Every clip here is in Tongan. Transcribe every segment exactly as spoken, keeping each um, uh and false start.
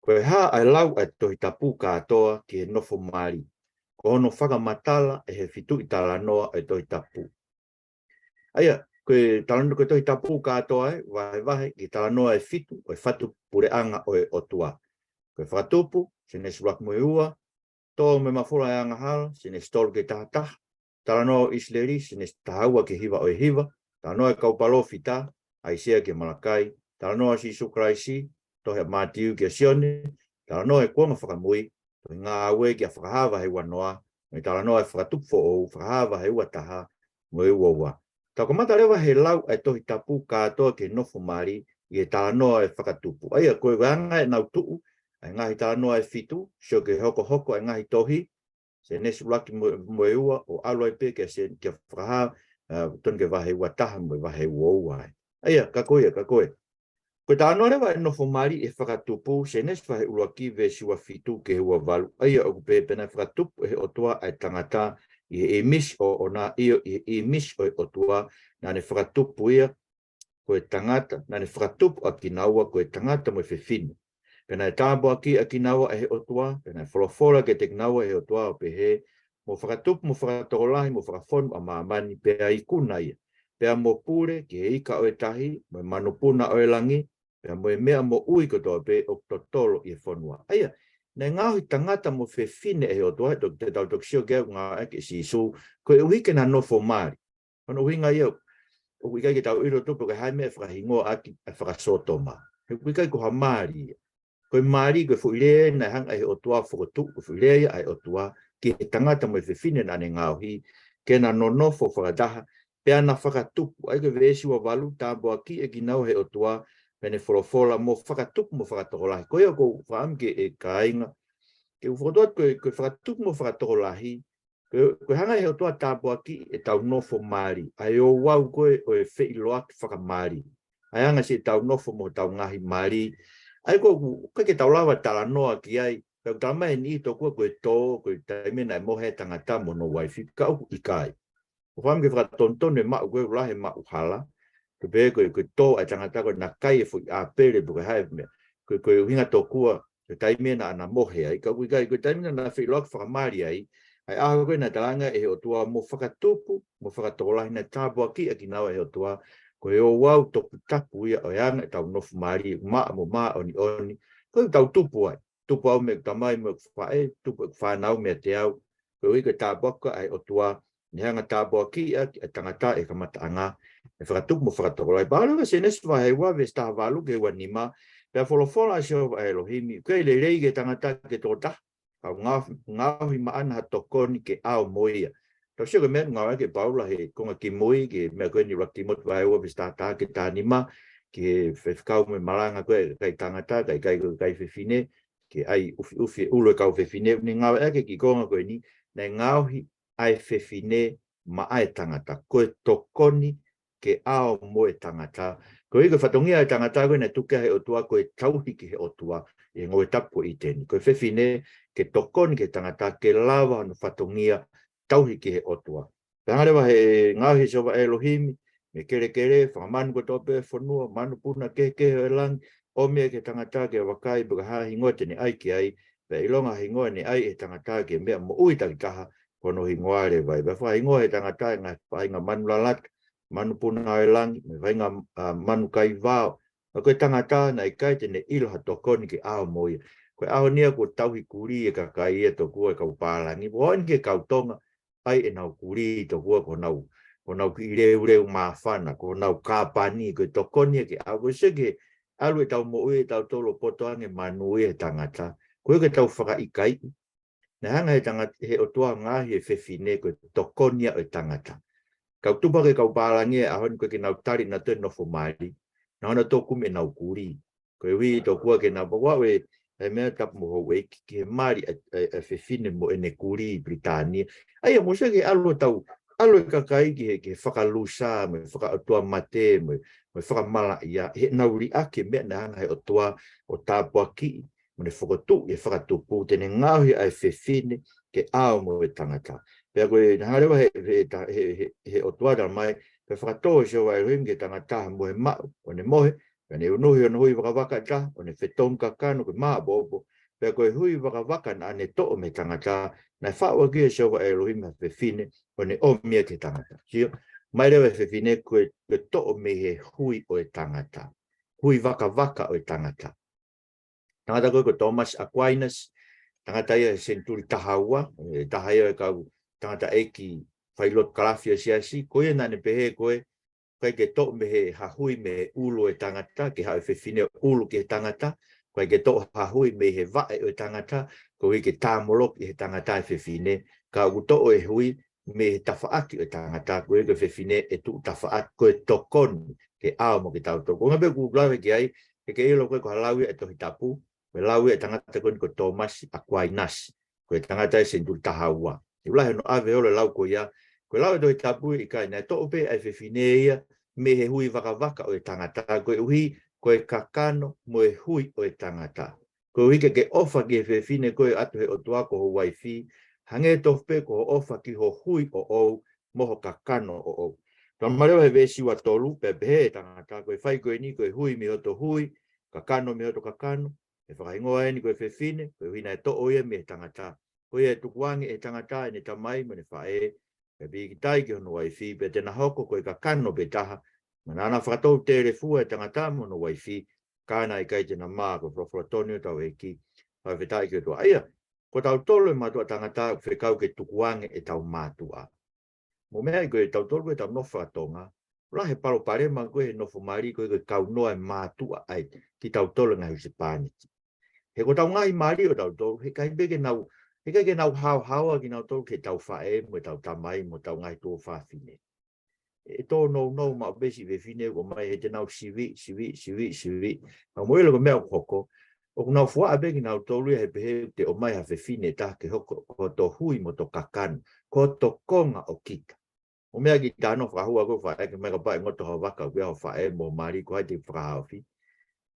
Ko e hā ʻa e lau ʻa e Tohi Tapu kātoa ki he nofo mali? Ko hono fakamatala ʻe he fituʻi talanoa ʻo e Tohi Tapu. ʻA ia, ko e talanoa, ko e Tohi Tapu kātoa ʻe vahevahe ki he talanoa ʻe fitu ʻo e fatu puleʻanga ʻo e ʻOtua. Ko e fakatupu, Senesi ʻuluaki mo e ua, tō mo e mafola ʻo e angahala, Senesi tolu ki he taha taha, talanoa ʻo ʻIsileli, Senesi taha ua ki he hiva ʻo e hiva, talanoa ʻo e kau palōfita, ʻAisea ki he Malakai, talanoa ʻo Sīsū Kalaisi, tohi ʻa Mātiu kia Sione, talanoa ʻo e kuonga fakamui, tohi Ngāue kia Fakahā vahe ua noa, mo e talanoa ʻo e fakatupu foʻou, Fakahā vahe ua taha, mo e ua ua. Tau kamata leva he lau ʻa e Tohi Tapu kātoa ki he nofo mali ʻi he talanoa ʻo e fakatupu. ʻA ia, ko e anga ʻenau tuʻu ʻa e ngaahi talanoa ʻe fitu, sio ki he hokohoko ʻa e ngaahi tohi, Senesi ʻuluaki mo, mo e ua, ʻo ʻalu ai pē kia Sen-, kia Fakahā, ʻa, tonu ki he vahe ua taha mo e vahe ua ua ai. ʻA ia, ka ko ia, ka ko e. Ko e talanoa leva ʻa e nofo mali ʻi he fakatupu, Senesi vahe ʻuluaki veesi ua fitu ki he ua valu. ʻA ia ʻoku pehē, pea naʻe fakatupu ʻe he ʻOtua ʻa e tangata ʻi he ʻīmisi ʻoʻona, ʻio, ʻi he ʻīmisi ʻo e ʻOtua naʻa ne fakatupu ia, ko e tangata, naʻa ne fakatupu ʻa kinaua ko e tangata mo e fefine. Pea naʻe tāpuakiʻi ʻa kinaua ʻe he ʻOtua, pea naʻe folofola kiate kinaua ʻe he ʻOtua ʻo pehē, mo fakatupu, mo fakatokolahi, mo fakafonu ʻa māmani, pea ikuna ia. Pea mo pule ki he ika ʻo e tahi, mo e manupuna ʻo e langi, pea mo e meʻa moʻui kotoa pē ʻoku totolo ʻi he fonua. ʻA ia, naʻe ngaohi tangata mo fefine ʻe he ʻOtua, he toki, te tau toki sio ki ai ʻoku ngāueʻaki ʻe Sīsū, koeʻuhi ke na nofo mali. Ko hono ʻuhinga ia, ʻoku ʻikai ke tau ʻilo tupu ko e hā e meʻa ʻe fakahingoa ʻaki ʻa e fakasōtoma. He ʻoku ʻikai ko ha mali ia. Ko e mali, ko e foʻi lea naʻe hanga ʻe he ʻOtua ʻo fokotuʻu, ko e foʻi lea ia ʻa e ʻOtua ki he tangata mo e fefine naʻa ne ngaohi, ke na nonofo fakataha, pea na fakatupu. ʻA ia ko e veesi ua valu, tāpuakiʻi ʻe kinaua ʻe he ʻOtua, pea ne folofola mo fakatupu mo fakatokolahi. Ko ia ʻoku ou fakaʻamu ke, ʻe kāinga, ke u fokotuʻu atu ko e, ko e fakatupu mo fakatokolahi, ko e, ko e hanga ʻe he ʻOtua ʻo tāpuakiʻi ʻetau nofo mali, ʻa e ouau ko ē ʻo e feʻiloaki fakamali. ʻA e anga siʻetau nofo mo ʻetau ngaahi mali. ʻA ia ko ē ʻoku ʻikai ke tau lava talanoa ki ai, ka ʻoku talamai ʻe he niʻihi tokua ko e tō, ko e taimi naʻe mohe ai e tangata mo hono uaifi, ka ʻoku ʻikai. ʻOku ou fakaʻamu ke fakatonutonu e maʻu ko ē ʻoku lahi e maʻu hala, ko e pehē ko e, ko e tō ʻa e tangata ko ē naʻa kai e foʻi ʻāpele pe ko e hā e meʻa. Ko e, ko e ʻuhinga tokua, ko e taimi naʻa na mohe ai, ka ʻoku ʻikai, ko e taimi naʻa na feʻiloaki fakamali ai, ʻa e ʻaho ko ē naʻe talaange ʻe he ʻOtua mo fakatupu, mo fakatokolahi, naʻe tāpuakiʻi ʻa kinaua ʻe he ʻOtua, ko e ouau toputapu ia ʻo e anga ʻetau nofo mali, maʻa mo māʻoniʻoni, ko ʻetau tupu ai. Tupu au mei heʻeku tamai mo ʻeku faʻē, tupu ʻeku fānau meiate au, koeʻuhi ko e tāpuaki ʻa e ʻOtua, ne hanga ʻo tāpuakiʻi ʻa e tangata ʻi he kamataʻanga, ʻe fakatupu mo fakatokolahi. Pea ʻalu ki he Senesi vahe ua veesi taha valu ki he ua nima, pea folofola ʻa Sihova ʻa e ʻElohimi, ʻoku ʻikai lelei ki he tangata ke tokotaha, ka u ngao-, ngaohi maʻana ha tokoni ke ʻao mo ia. Tau sio ki he meʻa naʻe ngāueʻaki ʻe Paula he konga kimui, ki he meʻa ko eni ʻuluaki Tīmote vahe ua veesi taha taha ki he taha nima, ki he faifekau mo e malanga ko ē ʻa e kakai tangata, kae ʻikai ko e kakai fefine, ke ʻai ʻufiʻufi e ʻulu ʻo e kau fefine, ʻoku ne ngāueʻaki e kiʻi konga ko eni, naʻe ngaohi ʻa e fefine maʻa e tangata, ko e tokoni ke ʻao mo e tangata. Koeʻuhi ko e fatongia ʻo e tangata ko ē naʻe tuku ia ʻe he ʻOtua ko e tauhi ki he ʻOtua, ʻi he ngoue tapu ʻo ʻĪteni. Ko e fefine ke tokoni ki he tangata ke lava hono fatongia tauhi ki he ʻOtua. Pea hanga leva ʻe he ngaohi ʻe Sihova ʻa e ʻElohimi, mei he kelekele, fakamanu kotoa pē ʻo e fonua, manupuna kehekehe ʻo e langi, ʻomi ia ki he tangata ke vakai pe ko e hā e hingoa te ne ʻai ki ai, pea ʻilonga e hingoa ne ʻai ʻe he tangata ki he meʻa moʻui takitaha, ko hono hingoa leva ia. Pea fakahingoa ʻe he tangata e ngaahi faʻahinga manu lalata, manupuna ʻo e langi, mo e faʻahinga, ʻa, manu kaivao. Ka ko e tangata naʻe ʻikai te ne ʻilo ha tokoni ke ʻao mo ia. Ko e ʻaho ni ia kuo tauhi kulī e kakai ia tokua ʻe he kau pālangi, ʻo aʻu ki he kau Tonga, ʻai ʻenau kulī tokua ko honau, ko honau kiʻi leuleu māfana, ko honau kāpani, ko e tokoni ia ke ʻao, ko e sio ki he ʻalu ʻetau moʻui ʻe tautolu ʻo poto ange manu ia ʻe he tangata. Koeʻuhi ko ʻetau fakaʻikaiʻi. Naʻe hanga ʻe he tangata, ʻe he ʻOtua ʻo ngaohi e fefine ko e tokoni ia ʻo e tangata. Ka ʻoku tupu hake e kau pālangi he ʻaho ni ʻoku ʻikai ke nau tali ʻenautolu e nofo mali. Nau hanga ʻo kumi ʻenau kulī. Koeʻuhi tokua ke nau pau ʻe, ʻa e meʻa tapu mo houʻeiki ki he mali ʻa e, ʻa e, ʻa e fefine mo ʻene kulī ʻi Pilitānia. ʻA ia mou sio ki he ʻalu ʻetau, ʻalu e kakai ki he, ki he fakalusa, mo e fakaʻotua mate, mo e, mo e fakamalaʻia, heʻenau liʻaki e meʻa naʻe hanga ʻe he ʻOtua ʻo tāpuakiʻi, mo ne fokotuʻu ʻi he fakatupu, te ne ngaohi ʻa e fefine ke ʻao mo e tangata. Pea ko e naʻe hanga leva ʻe he, he, he, he, he ʻOtua ʻo talamai, pea fakatō ʻe Sihova ʻElohimi ki he tangata ha mohe maʻu, ʻo ne mohe, Ka ne unuhi hono hui vakavaka ʻe taha, ʻo ne fetongi kakano ke maʻopoʻopo, pea ko e hui vakavaka naʻa ne toʻo mei he tangata, naʻe faʻu ʻaki ʻe Sihova ʻElohimi ha fefine, ʻo ne ʻomi ia ki he tangata. Sio, mai leva e fefine ko e, ko e toʻo mei he hui ʻo e tangata. Hui vakavaka ʻo e tangata. Tangata ko ē ko Thomas Aquinas, tangata ia he senituli taha ua, ʻe taha ia e kau tangataʻeiki failotu kalafi ʻa e siasi, ko ia naʻa ne pehē ko ē, ʻikai ke toʻo mei he ha hui mei he ʻulu ʻo e tangata, ke haʻu e fefine ʻo ʻulu ki he tangata, ʻikai ke toʻo ha hui mei he vaʻe ʻo e tangata, koeʻuhi ke tāmoloki ʻe he tangata e fefine, ka ʻoku toʻo e hui mei he tafaʻaki ʻo e tangata, koeʻuhi ko e fefine ʻe tuʻu tafaʻaki, ko e tokoni ke ʻaonga mo kitautolu. Ko e ʻuhinga pē ʻoku ou lave ki ai, he ke ʻilo ko e ko ha lau ia ʻa e Tohi Tapu, ko e lau ia ʻa e tangata ko eni ko Thomas Aquinas, ko e tangata he senituli taha ua. ʻOku lahi hono ʻave holo e lau ko ia, ko e lau ʻa e Tohi Tapu ia ʻikai, naʻe toʻo pē ʻa e fefine ia mei he hui vakavaka ʻo e tangata, koeʻuhi ko e kakano mo e hui ʻo e tangata. Koeʻuhi ke ke ʻofa ki he fefine ko ē ʻoatu ʻe he ʻOtua ko ho uaifi, hangē tofu pē ko hoʻo ʻofa ki ho hui ʻoʻou mo ho kakano ʻoʻou. Talamai leva he veesi ua tolu, pea pehē ʻe he tangata, ko e fai ko eni, ko e hui mei hoto hui, kakano mei hoto kakano, ʻe fakahingoa eni ko e fefine, koeʻuhi naʻe toʻo ia mei he tangata. Ko ia ʻe tukuange ʻe he tangata ʻene tamai mo ʻene faʻē, pea pīkitai ki hono uaifi, pea te na hoko ko e kakano pē taha. Mo naʻa na fakatou telefua e tangata mo hono uaifi, ka naʻe ʻikai te na mā. Ko e folofola tonu ia ʻa hotau ʻEiki. Fakafetaʻi ki he ʻOtua. ʻA ia, ko tautolu e mātuʻa tangata ʻoku fekau ke tukuange ʻetau mātuʻa. Mo e meʻa ia ko e tautolu ko ē ʻetau nofo faka-Tonga, ʻoku lahi e palopalema ko ē he nofo mali ko ē ko e kaunoa e mātuʻa ai kitautolu ngaahi husepāniti. He ko ʻetau ngaahi mali ʻo tautolu, heʻikai pē ke nau, heʻikai ke nau haohaoa kinautolu ki heʻetau faʻē mo ʻetau tamai mo ʻetau ngaahi tuofāfine. ʻE tōnounou maʻu pē siʻi fefine ʻoku ʻomai he te nau sivi, sivi, sivi, sivi. Ka mou ʻilo ko e meʻa ʻoku hoko, ʻoku nau fuaʻa pē kinautolu ia he pehē te ʻomai ha fefine ʻe taha ke hoko ko hoto hui mo hoto kakano, ko hoto konga ʻo kita. Ko e meʻa ki he talanoa fakahua ko ē ʻa e faʻē, ke ʻomai kapau ʻe ngoto ha vaka ʻoku ʻi ai ho faʻē mo ho mali, ko hai te fakahaofi?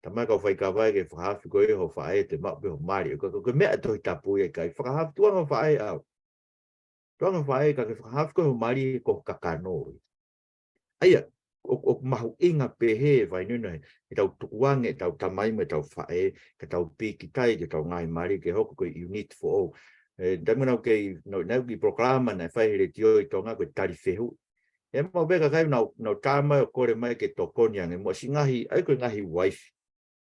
Talamai ʻe he kau faikava ia ke fakahaofi koe ʻe ho faʻē, te maʻu pē ho mali. Ko, ko, ko e meʻa ʻa e Tohi Tapu ia ʻikai, fakahaofi, tukuange ho faʻē ʻe au. Tukuange ho faʻē, ka ke fakahaofi koe ʻe ho mali, ko ho kakano ia. ʻA ia, ʻoku, ʻoku mahuʻinga pehē e fakahinohino he, ʻetau tukuange ʻetau tamai mo ʻetau faʻē, ka tau pīkitai ki heʻetau ngaahi mali ke hoko ko e unit foʻou. ʻE, taimi naʻa ku kei, naʻa, naʻa ku kei polokalama naʻe fai he letiō ʻi Tonga ko e Tali Fehuʻi. ʻE maʻu pē kakai naʻa nau, nau tā mai ʻo kole mai ke tokoni ange mo siʻi ngaahi, ʻa ia ko e ngaahi uaifi.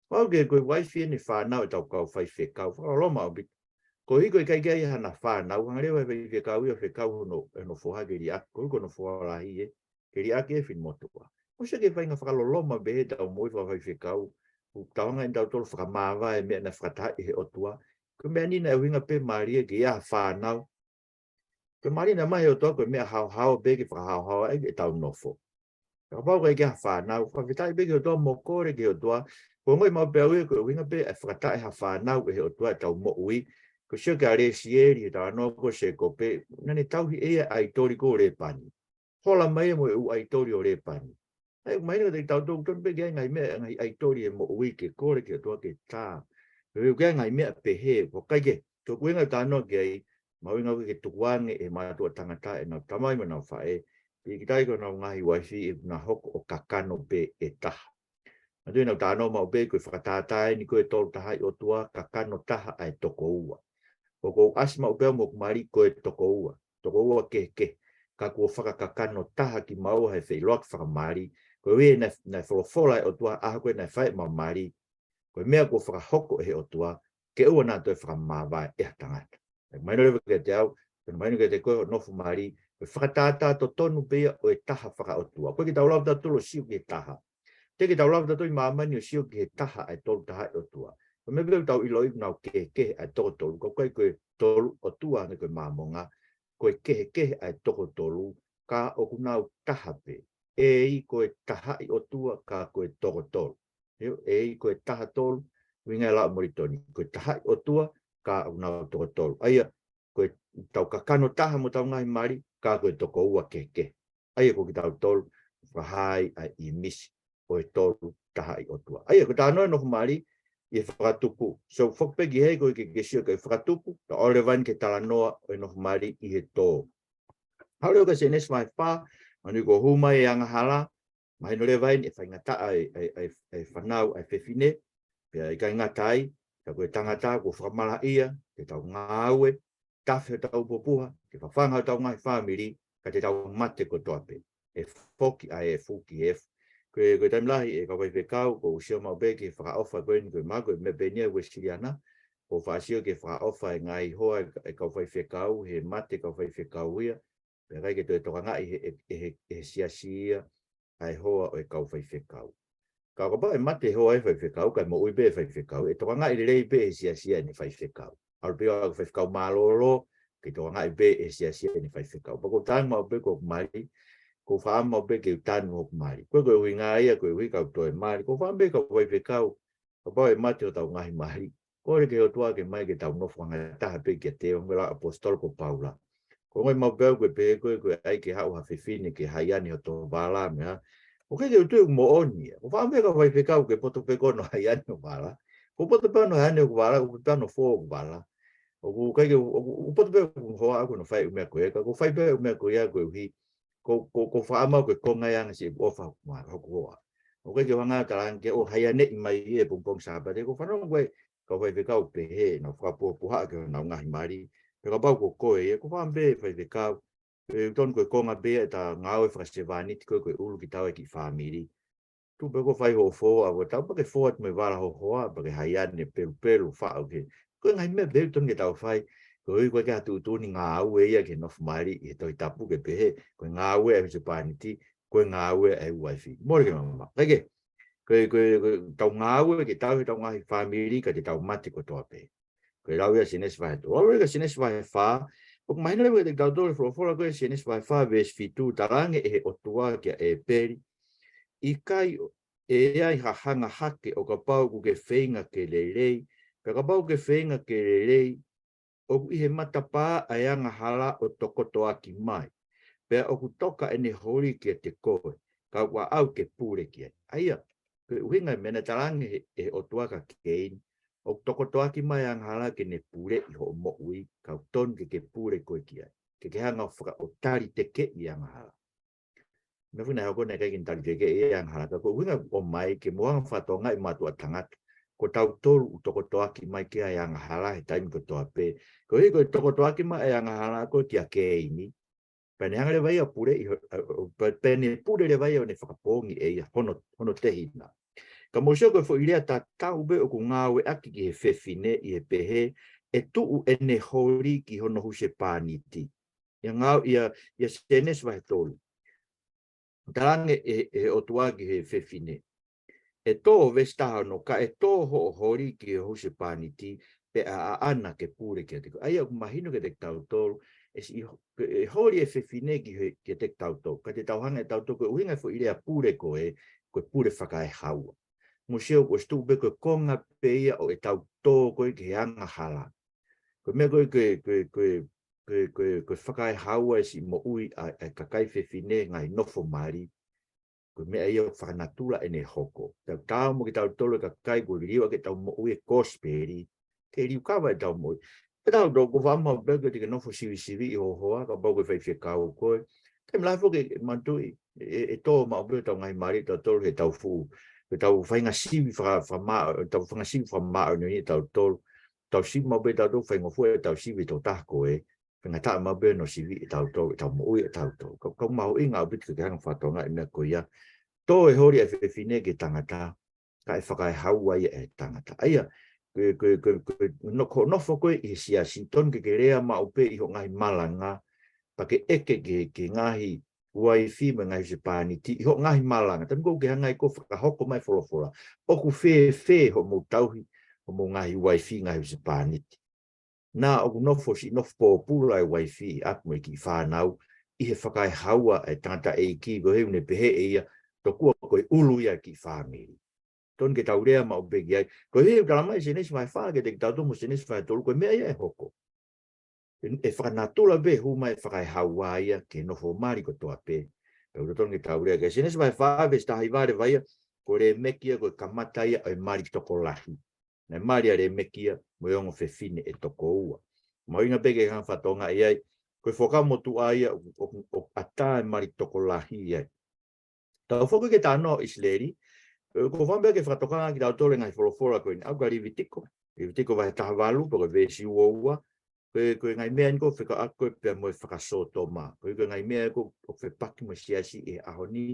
Pau ke ko e uaifi ʻene fānau ʻetau kau faifekau, fakaloloma ʻaupito. Koeʻuhi ko e ʻikai ke ʻi ai hana fānau, hanga leva e faifekau ia ʻo fekau hono, hono foha ke liʻaki, koeʻuhi ko hono foha lahi ē, ke liʻaki e finemotuʻa. Mou sio ki he faʻahinga fakaloloma pehē ʻetau moʻui fakafaifekau, ʻoku tau hanga ʻe tautolu ʻo fakamāvae e meʻa naʻe fakatahaʻi ʻe he ʻOtua. Ko e meʻa ni naʻe ʻuhinga pē mali ia ke ʻi ai ha fānau. Ko e mali naʻe maʻu ʻe he ʻOtua ko e meʻa haohaoa pē ke fakahaohaoa ai ʻetau nofo. Kapau ʻoku ʻikai ke ʻi ai ha fānau, fakafetaʻi pē ki he ʻOtua mo kole ki he ʻOtua. Ko e ongoʻi maʻu pē ʻe au ia ko e ʻuhinga pē ʻa e fakatahaʻi ha fānau ʻe he ʻOtua ʻetau moʻui. Ko e sio kia Lesieli he talanoa ko Sēkope, naʻa ne tauhi ʻe ia e ʻaitoli ko Lēpani. Hola mai ia mo e ʻū ʻaitoli ʻo Lēpani. ʻA ia, mahino kiate kitautolu ʻoku tonu pē ke ʻi ai ngaahi meʻa, ngaahi ʻaitoli ʻi he moʻui ke kole ki he ʻOtua ke tā. Pea ʻoku ʻi ai ngaahi meʻa pehē, ko e ʻikai ke, ko e ʻuhinga ʻoku ou talanoa ki ai, mahuʻinga ke tukuange ʻe he mātuʻa tangata ʻenau tamai mo ʻenau faʻē, pīkitai ki honau ngaahi uaifi ʻi heʻena hoko ʻo kakano pē ʻe taha. Manatuʻi naʻa ku talanoa maʻu pē ko e fakatātā eni ko e Tolu Tahaʻi ʻOtua, kakano taha ʻa e toko ua. ʻOku ou ʻasi maʻu pē au mo hoku mali ko e toko ua, toko ua kehekehe, ka kuo fakakakano taha kimaua he feʻiloaki fakamali, koeʻuhi naʻe, naʻe folofola e ʻOtua ʻaho ko ē naʻe fai ʻema mali, ko e meʻa kuo fakahoko ʻe he ʻOtua, ke ʻoua naʻa toe fakamāvae ʻe ha tangata. ʻE mahino leva kiate au, pea mahino kiate koe hoʻo nofo mali, ko e fakatātā totonu pē ia ʻo e taha fakaʻotua. ʻOku ʻikai ke tau lava tautolu ʻo sio ki he taha. Teʻeki ke tau lava tautolu ʻi māmani ʻo sio ki he taha ʻa e Tolu Tahaʻi ʻOtua. Ko e meʻa pē ʻoku tau ʻiloʻi ʻoku nau kehekehe ʻa e toko tolu, ka ʻoku ʻikai ko e tolu ʻotua hangē ko e Māmonga, ko e kehekehe ʻa e toko tolu, ka ʻoku nau taha pē. ʻEiki ko e Tahaʻi ʻOtua, ka ko e toko tolu. ʻIo, ʻEiki ko e taha tolu, ʻuhinga e lau ʻa Molitoni, ko e Tahaʻi ʻOtua, ka ʻoku nau toko tolu. ʻA ia, ko ʻetau kakano taha mo ʻetau ngaahi mali, ka ko e toko ua kehekehe. ʻA ia ko kitautolu, fakahā ai ʻa e ʻīmisi ʻo e Tolu Tahaʻi ʻOtua. ʻA ia ko e talanoa e nofo mali ʻi he Fakatupu. So, foki pē ki hē ko e ke, ke sio ki he Fakatupu, ta ʻalu leva eni ki he talanoa ʻo e nofo mali ʻi he Tō. Haʻu leva ki he Sēnesi vahe fā, ʻa ia ko e hū mai e angahala, mahino leva eni ʻe faingataʻa ʻa e, ʻa e, ʻa e, ʻa e fānau ʻa e fefine, pea ʻikai ngata ai, ka ko e tangata kuo fakamalaʻia, ke tau ngāue, tafe hotau pupuha, ke fafanga hotau ngaahi fāmili, ka te tau mate kotoa pē. ʻE foki ʻa e efu ki he efu. Ko e, ko e taimi lahi ʻe kau faifekau, ʻoku ou sio maʻu pē ki he fakaʻofa ko eni ko e mako, ʻe meʻa pē eni ia Uēsiliana, ʻoku ou faʻa sio ki he fakaʻofa ʻa e ngaahi hoa ʻa e, ʻa e kau faifekau, he mate kau faifekau ia, pea ʻikai ke toe tokangaʻi ʻe he, ʻe, ʻe he, ʻe he siasi ia, ʻa e hoa ʻo e kau faifekau. Ka ʻo kapau ʻe mate hoa ʻa e faifekau, kae moʻui pē ʻa e faifekau, ʻe tokangaʻi lelei pē ʻe he siasi ia ʻene faifekau. ʻAlu pē ʻo aʻu ki he faifekau mālōlō, ke tokangaʻi pē ʻe he siasi ia ʻene faifekau. Pea ʻoku ou tanu maʻu pē ko hoku mali, ʻoku ou faʻa maʻu pē ke u tanu hoku mali. Ko e, ko e ʻuhinga ia, ko e ʻuhi kau toe mali, ʻoku ou faʻa maʻu pē kau faifekau, kapau ʻe mate hotau ngaahi mali, kole ki he ʻOtua ke ʻomai ke tau nofo angataha pē kiate ia, ʻo hangē ko e lau ʻa e ʻapositolo ko Paula. Ko e ongoʻi maʻu pē au ko e pehē ko e, ko e ʻai ke haʻu ha fefine ke haiane hoto vala mo e hā. ʻOku ʻikai ke u tui ʻoku moʻoni ia. ʻOku ou faʻa maʻu pē kau faifekau ke poto pē ko hono haiane hoku vala. Ko e poto pē hono haiane hoku vala, ko e poto pē hono fō hoku vala. ʻOku ʻikai ke, ʻoku, ʻoku poto pē hoku hoa ʻoku ou fai ʻa e meʻa ko ia, ka ʻoku ou fai pē ʻa e meʻa ko ia koeʻuhi ko, ko, ʻoku ou faʻa maʻu ko e konga ia ʻa e siʻi ʻofa hoku hoa. ʻOku ʻikai ke u hanga ʻo talaange ke ʻoua ʻe haianeʻi mai ia he pongipongi Sāpate, ʻoku ou fanongo ko e kau faifekau pehē, nau fakapuhapuha ki honau ngaahi mali, pea kapau ko koe ia, ʻoku ou faʻa maʻu pē faifekau, ʻoku totonu ko e konga pē ia ʻeta ngāue fakasevāniti ko e, ko e ʻulu kitaua ʻa e kiʻi fāmili. Tuʻu pē ʻo fai hoʻo fō ʻa e vala, pea ke fō atu mo e vala ho hoa, pea ke haiane pelupelu faʻu ki he. Ko e ngaahi meʻa pehē ʻoku totonu ke tau fai, koeʻuhi ʻoku ʻikai ke ʻi ai ha tuʻutuʻuni ngāue ia ki he nofo mali ʻi he Tohi Tapu ke pehē, ko e ngāue ʻa e husepāniti, ko e ngāue ʻa e uaifi. Mole ke mamaʻo. Kae kehe, ko e, ko e, ko e tau ngāue ke tauhi hotau ngaahi fāmili ka te tau mate kotoa pē. Ko e lau ia Sēnesi vahe tolu. Lau ia Sēnesi vahe fā, ʻoku mahino leva kiate kitautolu ʻe he folofola ko e Sēnesi vahe fā veesi fitu, talaange ʻe he ʻOtua kia ʻĒpeli, ʻikai ʻe ʻi ai ha hanga hake ʻo kapau ʻoku ke feinga ke lelei, pea kapau ʻoku ke feinga ke lelei, ʻoku ʻi he matapā ʻa e angahala ʻo tokotoʻaki mai. Pea ʻoku toka ʻene holi kiate koe, ka ʻoku ʻaʻau ke pule ki ai. ʻA ia, ko e ʻuhinga e meʻa naʻe talaange ʻe he, ʻe he ʻOtua kia Keini, ʻoku tokotoʻaki mai ʻa e angahala ke ne puleʻi hoʻo moʻui, ka ʻoku totonu ke ke pule koe ki ai. Ke ke hanga ʻo faka-, ʻo talitekeʻi ʻa e angahala. Meʻa ʻoku ne hoko naʻe ʻikai ke ne talitekeʻi ʻa e angahala, ka ko e ʻuhinga ʻoku ʻomai ke mou hanga ʻo fakatokangaʻi, mātuʻa tangata, ko tautolu ʻoku tokotoʻaki mai ki ai ʻa e angahala he taimi kotoa pē. Koeʻuhi ko e tokotoʻaki mai ʻa e angahala ko ē kia Keini, pea ne hanga leva ia ʻo puleʻi ho-, ʻa, ʻo, pea, pea ne pule leva ia ʻo ne fakapoongi ʻe ia hono, hono tehina. Ka mou sio ko e foʻi lea tatau pē ʻoku ngāueʻaki ki he fefine ʻi he pehē, ʻe tuʻu ʻene holi ki hono husepāniti. ʻI he ngāue, ʻi he, ʻi he Sēnesi vahe tolu. Talaange ʻe, ʻe he ʻOtua ki he fefine, ʻe tō, veesi taha ono, ka ʻe tō hoʻo holi ki ho husepāniti, pea ʻaʻana ke pule kiate koe. ʻA ia ʻoku mahino kiate kitautolu, ʻe siʻi ho-, ʻe holi e fefine ki he, kiate kitautolu. Ka te tau hanga ʻe tautolu, ko e ʻuhinga e foʻi lea pule ko ē, ko e pule fakaehaua. Mou sio ʻoku ʻosi tuʻu pē ko e konga pē ia ʻo ʻetau tō ko ē ki he angahala. Ko e meʻa ko ē, ko e, ko e, ko e, ko e, ko e, ko e fakaehaua e siʻi moʻui ʻa, ʻa e kakai fefine ngaahi nofo mali. Ko e meʻa ia ʻoku fakanatula ʻene hoko. Tau tau mo kitautolu e kakai kuo liliu ʻaki ʻetau moʻui e kosipeli, ke liukava ʻetau moʻui. Pea tau tau ko fama pē ke te ke nofo sivisiviʻi ho hoa, kapau ko e faifekau koe. Taimi lahi foki ʻe manatuʻi, ʻe, ʻe tō maʻu pē ʻetau ngaahi mali, tautolu heʻetau fuʻu, heʻetau faʻahinga sivi faka-, fakama-, ʻetau faʻahinga sivi fakamāʻoniʻoni ʻe tautolu. Tau sivi maʻu pē tautolu, faingofua ʻetau sivi ʻe he tokotaha ko ē, faingataʻa maʻu pē hono sivi ʻe tautolu, ʻetau moʻui ʻe tautolu. Ka, ka ʻoku mahuʻinga ʻaupito ke ke hanga ʻo fakatokangaʻi e meʻa ko ia. Tō e holi ʻa e fefine ki he tangata, ka ʻe fakaehaua ia ʻe he tangata. ʻA ia, ko e, ko e, ko e, ko e, no-, ko hoʻo nofo ko ē ʻi he siasi, totonu ke ke lea maʻu pē ʻi hoʻo ngaahi malanga, pea ke ʻeke ki he, ki he ngaahi uaifi mo e ngaahi husepāniti ʻi hoʻo ngaahi malanga. Taimi ko ē ʻoku ke hanga ai koe ʻo fakahoko mai e folofola, ʻoku fēfē hoʻomou tauhi hoʻomou ngaahi uaifi, ngaahi husepāniti? Naʻa ʻoku nofo siʻi nofo pōpula e uaifi ʻi ʻapi mo e kiʻi fānau ʻi he fakaehaua e tangataʻeiki, koeʻuhi ʻoku ne pehē ʻe ia, tokua ko e ʻulu ia e kiʻi fāmili. Totonu ke tau lea maʻu pē ki ai. Koeʻuhi ʻoku talamai ʻe Sēnesi vahe fā kiate kitautolu mo Sēnesi vahe tolu, ko e meʻa ia ʻe hoko. ʻE, ʻe fakanatula pē hū mai e fakaehaua ia ki he nofo mali kotoa pē. Pea ʻoku totonu ke tau lea ki ai. Sēnesi vahe fā veesi taha hiva leva ia, ko Lēmeki ia ko e kamata ia ʻo e mali tokolahi. Naʻe mali ʻa Lēmeki ia mo e ongo fefine ʻe toko ua. Mahuʻinga pē ke hanga ʻo fakatokangaʻi ai, ko e Fuakava Motuʻa ia ʻoku, ʻoku, ʻoku ʻatā e mali tokolahi ai. Tau foki ki he talanoa ʻo ʻIsileli, ʻoku ou fakaʻamu pē ke fakatokanga kitautolu he ngaahi folofola ko eni, ʻalu ki Livitiko, Livitiko vahe taha valu, pea ko e veesi ua ua, ko e, ko e ngaahi meʻa eni ʻoku fekauʻaki ko ē pea mo e fakasōtoma. Ko e, ko e ngaahi meʻa ʻoku, ʻoku fepaki mo e siasi he ʻaho ni,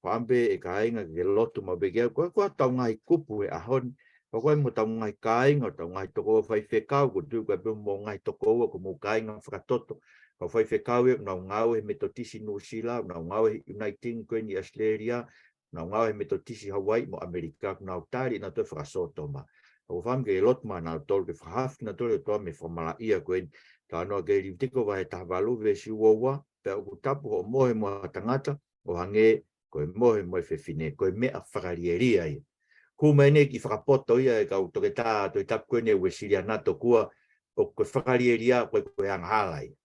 fakaʻamu pē ʻe kāinga ke lotu maʻu pē ki ai, ko e, ko ʻetau ngaahi kupu he ʻaho ni, ʻoku ʻi ai mo ʻetau ngaahi kāinga, ʻetau ngaahi tokoua faifekau, ʻoku ou tui ko e pē mo e ngaahi tokoua, ko homou kāinga fakatoto, kau faifekau ē, ʻoku nau ngāue he Metotisi Nuʻusila, ʻoku nau ngāue he Uniting ko eni ʻi ʻAositelēlia, ʻoku nau ngāue he Metotisi Hauaiʻi mo ʻAmelika, ʻoku nau tali ʻenautolu e fakasōtoma. ʻOku ou fakaʻamu ke lotu maʻanautolu, ke fakahaofi kinautolu ʻe he ʻOtua mei he fakamalaʻia ko eni. Talanoa ki he Livitiko vahe taha valu, veesi ua ua, pea ʻoku tapu hoʻo mohe mo ha tangata, ʻo hangē ko e mohe mo e fefine, ko e meʻa fakalielia ia. Hū mai eni e kiʻi fakapoto ia ʻa e kau toketā Tohi Tapu ko eni ʻa e Uēsiliana tokua, ʻoku fakalielia, ko e, ko e angahala ia.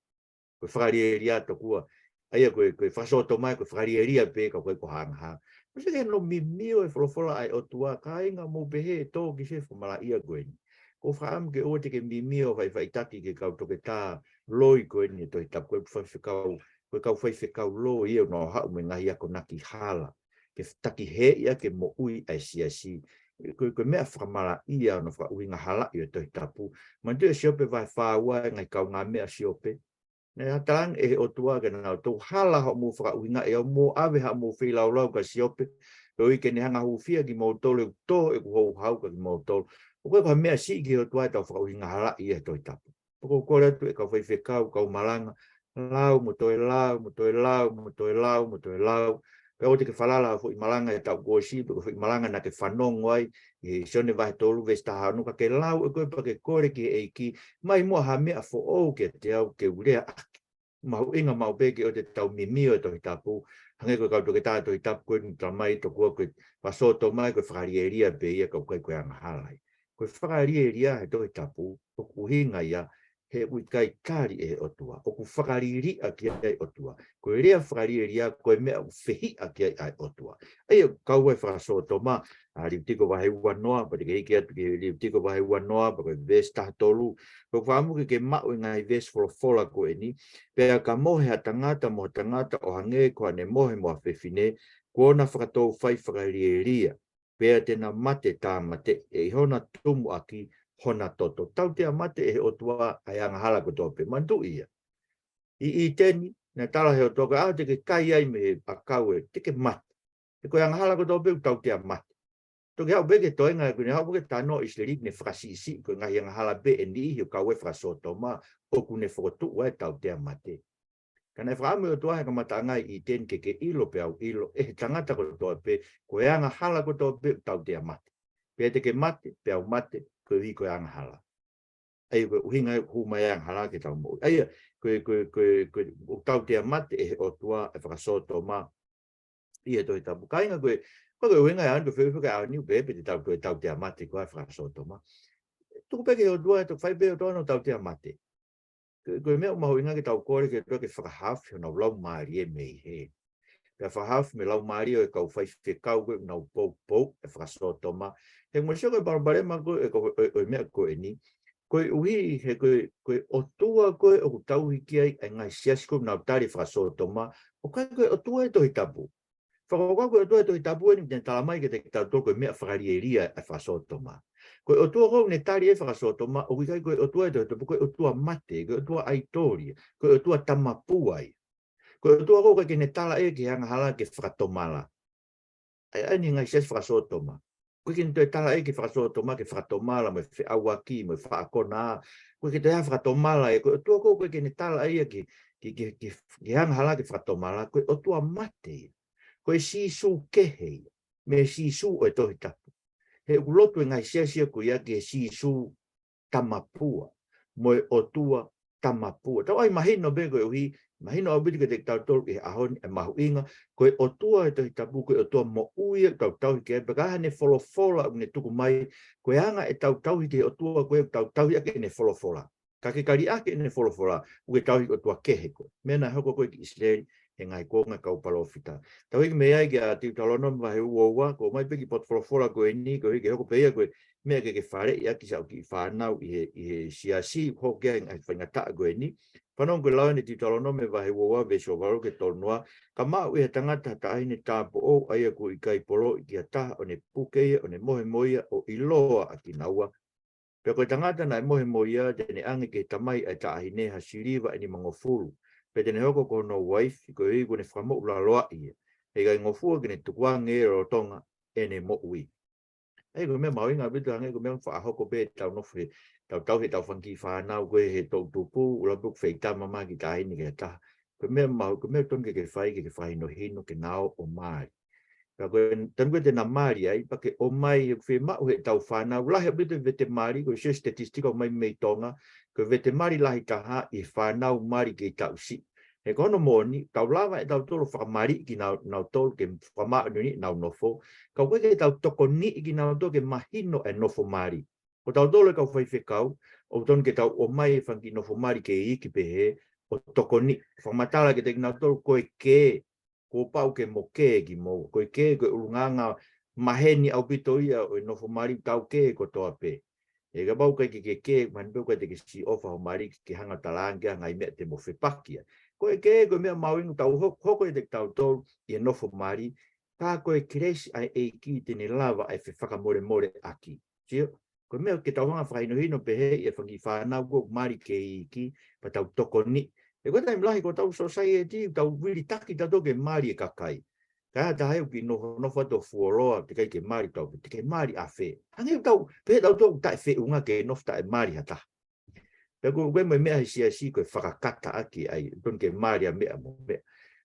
Ko e fakalielia tokua. ʻA ia ko e, ko e fakasōtoma ia, ko e fakalielia pē ka ʻoku ʻikai ko ha angahala. Ko e seke no mimio e folofola ʻa e ʻOtua, kāinga, mou pehē ʻe tō ki he fakamalaʻia ko eni. ʻOku ou fakaʻamu ke ʻoua te ke mimio faʻifaʻitaki ki he kau toketā loi ko eni ʻa e Tohi Tapu, ko e faifekau, ko e kau faifekau loi ʻoku nau haʻu mo e ngaahi akonaki hala ke taki hē ia ke moʻui ʻa e siasi. Ko e, ko e meʻa fakamalaʻia ʻoku nau fakaʻuhinga halaʻi ʻo e Tohi Tapu. Manatuʻi ʻa Siope vahe fā ua, e ngaahi kaungāmeʻa ʻa Siope. Naʻe talaange ʻe he ʻOtua kia nautolu, hala hoʻomou fakaʻuhingaʻi au, mou ʻave haʻamou feilaulau kia Siope, koeʻuhi ke ne hanga ʻo hūfia kimoutolu, ʻoku tō ʻeku houhau kia kimoutolu. ʻOku ʻikai ko ha meʻa siʻi ki he ʻOtua ʻetau fakaʻuhinga halaʻi ʻa e Tohi Tapu. Pea ʻoku ou kole atu ʻe kau faifekau, kau malanga, lau mo toe lau, mo toe lau, mo toe lau, mo toe lau. Pea ʻoua te ke falala ha foʻi malanga he taʻu kuo ʻosi, pe ko e foʻi malanga naʻa ke fanongo ai, ʻi he Sione vahe tolu veesi taha ono, ka ke lau ʻe koe pea ke kole ki he ʻEiki, ʻomai muʻa ha meʻa foʻou kiate au ke u leaʻaki. Mahuʻinga maʻu pē ke ʻoua te tau mimio e Tohi Tapu, hangē ko e kau toketā Tohi Tapu ko eni ʻoku talamai tokua ko e fakasōtoma ia ko e fakalielia pē ia ka ʻoku ʻikai ko e angahala ia. Ko e fakalielia he Tohi Tapu, ʻoku ʻuhinga ia he ʻoku ʻikai tali ʻe he ʻOtua, ʻoku fakaliliʻa ki ai ʻa e ʻOtua. Ko e lea fakalielia ko e meʻa ʻoku fehiʻa ki ai ʻa e ʻOtua. ʻA ia ʻoku kau ai e fakasōtoma, ʻa Livitiko vahe ua noa, pea te ke hiki atu ki he Livitiko vahe ua noa, pea ko e veesi taha tolu, ʻoku ou fakaʻamu ke ke maʻu e ngaahi veesi folofola ko eni, pea ka mohe ha tangata mo ha tangata ʻo hangē ko haʻane mohe mo ha fefine, kuo na fakatou fai fakalielia, pea te na mate tāmateʻi ʻe ʻi hona tumuʻaki hona toto. Tautea mate ʻe he ʻOtua ʻa e angahala kotoa pē, manatuʻi ia. ʻI ʻĪteni, naʻe tala ʻe he ʻOtua ko e ʻaho te ke kai ai mei he ʻakau ē, te ke mate. He ko e angahala kotoa pē ʻoku tautea mate. Toki haʻu pē ki he toenga ē, ko ʻene haʻu pē ki he talanoa ʻo ʻIsileli, ne fakasiʻisiʻi ko e ngaahi angahala pē ʻe niʻihi ʻoku kau ai e fakasōtoma, ʻoku ne fokotuʻu ai e tautea mate. Ka naʻe fakaʻamu ʻe he ʻOtua he kamataʻanga ʻi ʻĪteni ke ke ʻilo pea u ʻilo, ʻe he tangata kotoa pē, ko e angahala kotoa pē ʻoku tautea mate. Pea te ke mate, pea u mate, koeʻuhi ko e angahala. ʻA ia ko e ʻuhinga ia ʻoku hū mai ai e angahala ki heʻetau moʻui. ʻA ia, ko e, ko e, ko e, ko e, ʻoku tautea mate ʻe he ʻOtua e fakasōtoma ʻi he Tohi Tapu. Kāinga, ko e, ko e ʻuhinga ia ʻoku ou fie fakaʻaonga ʻo pehē pe te tau, ko e tautea mate ko e fakasōtoma. Tuku pē ki he ʻOtua, ʻe toki fai pē ʻe he ʻOtua hono tautea mate. Ko e, ko e meʻa ʻoku mahuʻinga ke tau kole ki he ʻOtua ke fakahaofi honau laumālie mei hē. Pea fakahaofi mei he laumālie ʻo e kau faifekau ko ē ʻoku nau poupou e fakasōtoma. He ʻoku ou sio ko e palopalema ko ē, ko e, ko e, ko e meʻa ko eni. Koeʻuhi he ko e, ko e ʻOtua ko ē ʻoku tauhi ki ai e ngaahi siasi ko ē ʻoku nau tali e fakasōtoma, ʻoku ʻikai ko e ʻOtua ʻo e Tohi Tapu. Fakakaukau ko e ʻOtua ʻo e Tohi Tapu eni, te ne talamai kiate kitautolu ko e meʻa fakalielia e fakasōtoma. Ko e ʻOtua ko ē ʻoku ne tali e fakasōtoma, ʻoku ʻikai ko e ʻOtua ʻo e Tohi Tapu, ko e ʻotua mate, ko e ʻotua ʻaitoli ia, ko e ʻotua tamapua ia. Ko e ʻOtua ko ē ʻoku ʻikai ke ne tala ia ki he angahala ke fakatomala. ʻA ia, ʻa ia ʻa e ngaahi siasi fakasōtoma. ʻOku ʻikai ke ne toe tala ia ki he fakasōtoma ke fakatomala mo e feʻauaki mo e faʻa konā. ʻOku ʻikai ke toe ʻi ai ha fakatomala ia. Ko e ʻOtua ko ē ʻoku ʻikai ke ne tala ia ki, ki, ki, ki, ki he angahala ke fakatomala. Ko e ʻOtua mate ia. Ko e Sīsū kehe ia mei he Sīsū ʻo e Tohi Tapu. He ʻoku lotu e ngaahi siasi ko ia ki he Sīsū tamapua, mo e ʻOtua tamapua. Tau ʻai mahino pē koeʻuhi, mahino ʻaupito kiate kitautolu ʻi he ʻaho ni e mahuʻinga, ko e ʻOtua ʻo e Tohi Tapu, ko e ʻOtua moʻui ʻoku tau tauhi ki ai, pea ko haʻane folofola ʻoku ne tuku mai, ko e anga ʻetau tauhi ki he ʻOtua ko ē ʻoku tau tauhi ʻaki ʻene folofola. Ka ke kali ʻaki ʻene folofola, ʻoku ke tauhi ki he ʻotua kehe koe. Meʻa naʻe hoko ko ē ki ʻIsileli, he ngaahi kuonga e kau palōfita. Tau hiki mei ai kia Teutalōnome vahe ua ua, ʻoku ʻomai pē kiʻi potu folofola ko eni, koeʻuhi ke hoko pē ia ko e meʻa ke ke faleʻi ʻaki siʻau kiʻi fānau ʻi he, ʻi he siasi, hoko ki ai e ngaahi faingataʻa ko eni. Fanongo ki he lau ʻa e Teutalōnome vahe ua ua veesi ua valu ki he tolu noa: Ka maʻu ʻe ha tangata ha taʻahine tāupoʻou, ʻa ia ʻoku ʻikai poloʻi ki ha taha, ʻo ne puke ia, ʻo ne mohe mo ia, ʻo ʻiloa ʻa kinaua. Pea ko e tangata naʻe mohe mo ia, te ne ʻange ki he tamai ʻa e taʻahine ha siliva ʻe nimangofulu, pea te ne hoko ko hono uaifi, koeʻuhi kuo ne fakamoʻulaloaʻi ia. He ʻikai ngofua ke ne tukuange ia lolotonga ʻene moʻui. ʻA ia ko e meʻa mahuʻinga ʻaupito, hangē ko e meʻa faʻa hoko pē ʻetau nofo he, tau tauhi ʻetau fanga kiʻi fānau ko ē he toʻutupu, ʻuluaki pē ʻoku feitama mai e kiʻi taʻahine ki ha taha. Ko e meʻa mahu-, ko e meʻa totonu ke ke fai, ke ke fakahinohino ke na ō ʻo mali. Pea ko e taimi ko ē te na mali ai, pea ke ʻomai, he ʻoku fiemaʻu heʻetau fānau, lahi ʻaupito e vete mali, ko e sio e statistika ʻoku ʻomai mei Tonga, ko e vete mali lahi taha ʻi he fānau mali kei taʻu siʻi. He ko hono moʻoni, tau lava ʻe tautolu ʻo fakamaliʻi kinautolu ke fakamāʻoniʻoniʻi ʻenau nofo, ka ʻoku ʻikai ke tau tokoniʻi kinautolu ke mahino e nofo mali. Ko tautolu e kau faifekau, ʻoku totonu ke tau ʻomai e fanga kiʻi nofo mali kei iiki pehē, ʻo tokoniʻi, fakamatala kiate kinautolu ko e kē, kuo pau ke mo kē kimoua. Ko e kē, ko e ʻulungaanga maheni ʻaupito ia ʻo e nofo mali, tau kē kotoa pē. He kapau ʻoku ʻikai ke ke kē, mahalo pē ʻoku ʻikai te ke siʻi ʻofa hoʻo mali ke hanga ʻo talaange ki ai ha ngaahi meʻa te mo fepaki ai. Ko e kē, ko e meʻa mahuʻinga tau ho-, hoko ʻiate kitautolu ʻi he nofo mali, ka ko e kelesi ʻa e ʻEiki te ne lava ʻa e fefakamolemoleʻaki. Sio? Ko e meʻa ke tau hanga ʻo fakahinohino pehē ʻi he fanga kiʻi fānau ko ē ʻoku mali kei iiki, pea tau tokoniʻi. He ko e taimi lahi ko hotau sōsaieti, tau vilitaki tautolu ke mali e kakai. Ka ʻi ai ha taha ʻoku kiʻi nofo, nofo atu ʻo fuoloa, teʻeki ai ke mali, tau pehē, te ke mali ʻafē? Hangē ʻoku tau, pehē tautolu ʻoku taʻefeʻunga ke nofo taʻemali ha taha. Pea ko e, ko e meʻa he siasi ko e fakakataʻaki ʻa e, totonu ke mali ʻa e meʻa mo e meʻa.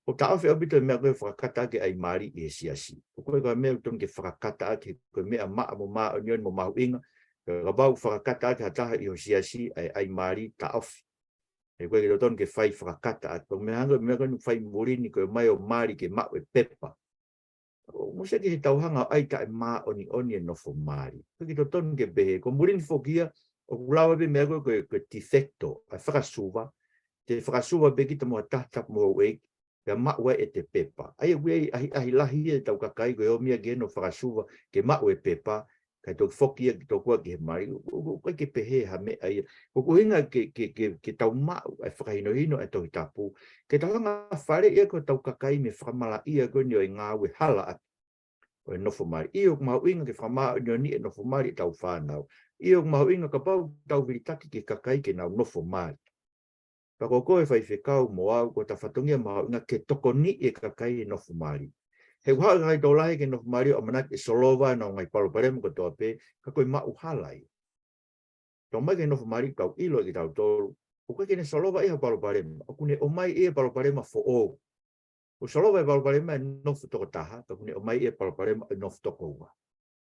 ʻOku taʻofi ʻaupito e meʻa ko e fakakataʻaki ʻa e mali ʻi he siasi. ʻOku ʻikai ko e meʻa totonu ke fakakataʻaki, ko e meʻa maʻa mo māʻoniʻoni mo mahuʻinga. Pea kapau ʻoku fakakataʻaki ha taha ʻi ho siasi ʻa e, ʻa e mali, taʻofi. He ʻoku ʻikai ke totonu ke fai fakakataʻaki. Ko e meʻa hangē ko e meʻa ko eni ʻoku fai muli ni, ko e ō mai ʻo mali ke maʻu e pepa. ʻOku mou sio ki heʻetau hanga ʻo ʻai taʻemāʻoniʻoni e nofo mali. ʻOku ʻikai ke totonu ke pehē. Ko muli ni foki ia, ʻoku lava pē meʻa ko e, ko e, ko e de facto, ʻa e fakasuva. Te fakasuva pē kita mo ha taha tapu mo houʻeiki, pea maʻu ai ʻete pepa. ʻA ia ʻoku ʻi ai e ʻahiʻahi lahi ia ʻetau kakai ko e ō mai ia ke nofo fakasuva, ke maʻu e pepa, kae toki foki ia ki tokua ki he mali, ʻoku, ʻoku, ʻoku ʻikai ke pehē ha meʻa ia. Ko e ʻuhinga ke, ke, ke, ke tau maʻu ʻa e fakahinohino ʻa e Tohi Tapu, ke tau hanga ʻo faleʻi ʻaki hotau kakai mei he fakamalaʻia ko eni ʻo e ngāue halaʻaki ʻo e nofo mali. ʻIo, ʻoku mahuʻinga ke fakamāʻoniʻoniʻi e nofo mali ʻetau fānau. ʻIo, ʻoku mahuʻinga kapau ʻoku tau vilitaki ki he kakai ke nau nofo mali. Pea ko koe faifekau mo au, ko hota fatongia mahuʻinga ke tokoniʻi e kakai he nofo mali. He ʻoku haʻu e kakai tokolahi ki he nofo mali ʻo ʻamanaki ʻe solova ʻenau ngaahi palopalema kotoa pē, ka ko e maʻuhala ia. Tau ō mai ki he nofo mali, tau ʻilo ʻe kitautolu, ʻoku ʻikai ke ne solova ʻe ia ha palopalema, ʻoku ne ʻomai ʻe ia e palopalema foʻou. ʻOku solova e palopalema ʻe he nofo toko taha, ka ʻoku ne ʻomai ʻe ia e palopalema ʻo e nofo toko ua.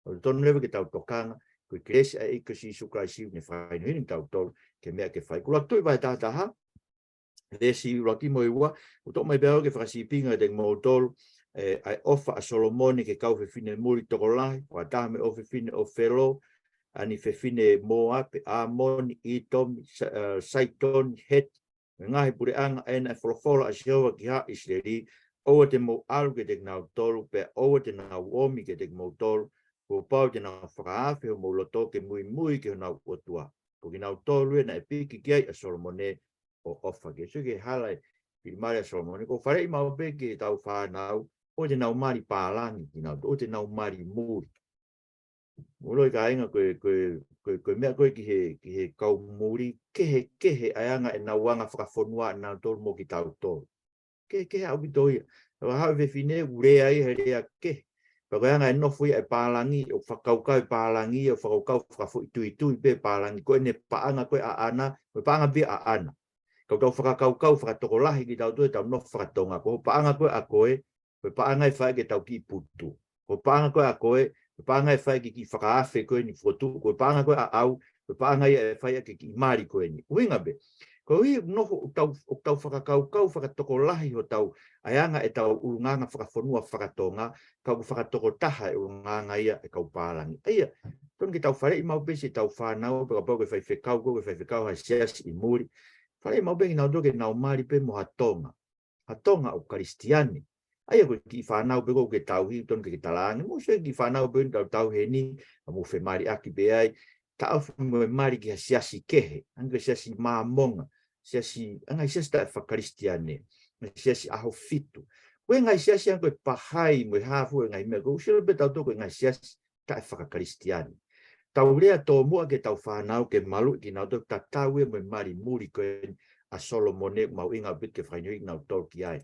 ʻOku totonu leva ke tau tokanga, ko e kelesi ʻa e ʻEiki ko Sīsū Kalaisi ʻoku ne fakahinohino kitautolu ki he meʻa ke fai. Ko Lotui vahe taha taha, veesi ʻuluaki mo e ua, ʻoku toʻo mai pē au ke fakasīpinga kiate kimoutolu, ē, ʻa e ʻofa ʻa Solomone ki he kau fefine muli tokolahi, fakataha mo e ʻofefine ʻo Felo, ʻa ʻene fefine Mōape, ʻAmoni, ʻĪtomi, Sa-, ē, Saitoni, Heti, mo e ngaahi puleʻanga ʻa ia naʻe folofola ʻa Sihova ki haʻa ʻIsileli, ʻoua te mou ʻalu kiate kinautolu, pea ʻoua te nau omi kiate kimoutolu, kuo pau te nau fakaafe homou loto ke muimui ki honau ʻOtua. Ko kinautolu ia naʻe piki ki ai ʻa Solomone ʻo ʻofa ki ai. Sio ki he hala e finemali ʻa Solomone. ʻOku ou faleʻi maʻu pē ki heʻetau fānau, ʻoua te nau mali pālangi kinautolu, ʻoua te nau mali muli. Mou ʻilo kāinga ko e, ko e, ko e, ko e meʻa ko ē ki he, ki he kau muli, kehekehe ʻa e anga ʻenau anga fakafonua ʻanautolu mo kitautolu. Kehekehe ʻaupito ia. Ka ʻoku haʻu e fefine ʻoku lea ia he lea kehe. Pea ko e anga e nofo ia e pālangi, ʻoku fakakaukau e pālangi, ʻoku fakakaukau fakafoʻituitui pē pālangi, ko ʻene paʻanga ko ē ʻaʻana, ko e paʻanga pē ʻaʻana. Ka ʻoku tau fakakaukau fakatokolahi kitautolu ʻetau nofo fakatonga. Ko e paʻanga ko ē ʻa koe, ko e paʻanga ʻe fai ʻaki ʻetau kiʻi putu. Ko e paʻanga ko ē ʻa koe, ko e paʻanga ʻe fai ʻaki e kiʻi fakaafe ko eni fotu, ko e paʻanga ko ē ʻaʻau, ko e paʻanga ia ʻe fai ʻaki e kiʻi mali ko eni. ʻUhinga pē, koeʻuhi nofo ʻoku tau, ʻoku tau fakakaukau fakatokolahi hotau, ʻa e anga ʻetau ʻulungaanga fakafonua fakatonga, ka ʻoku fakatokotaha e ʻulungaanga ia e kau pālangi. ʻA ia, totonu ke tau faleʻi maʻu pē siʻetau fānau, pea kapau ko e faifekau, ko e faifekau ha siasi ʻi muli. Faleʻi maʻu pē kinautolu ke nau mali pē mo ha Tonga. Ha Tonga ʻoku Kalisitiane. ʻA ia ko e kiʻi fānau pē ko ē ʻoku ke tauhi, totonu ke ke talaange. Mou sio ki he kiʻi fānau pē ʻoku tau tauhi heni, ka mou femaliʻaki pē ai. Taʻofi mo e mali ki ha siasi kehe. Hangē ko e siasi Māmonga. siasi, ʻa e ngaahi siasi taʻe fakakalisitiane, ngaahi siasi ʻaho fitu. Ko e ngaahi siasi ʻa ē ko e pahai mo e hā fua e ngaahi meʻa, ko e ʻuhinga pē tautolu ko e ngaahi siasi taʻe fakakalisitiane. Tau lea tōmuʻa ki heʻetau fānau ke maluʻi kinautolu, tatau ia mo e mali muli ko eni ʻa Solomone, mahuʻinga ʻaupito ke fakahinohino kinautolu ki ai.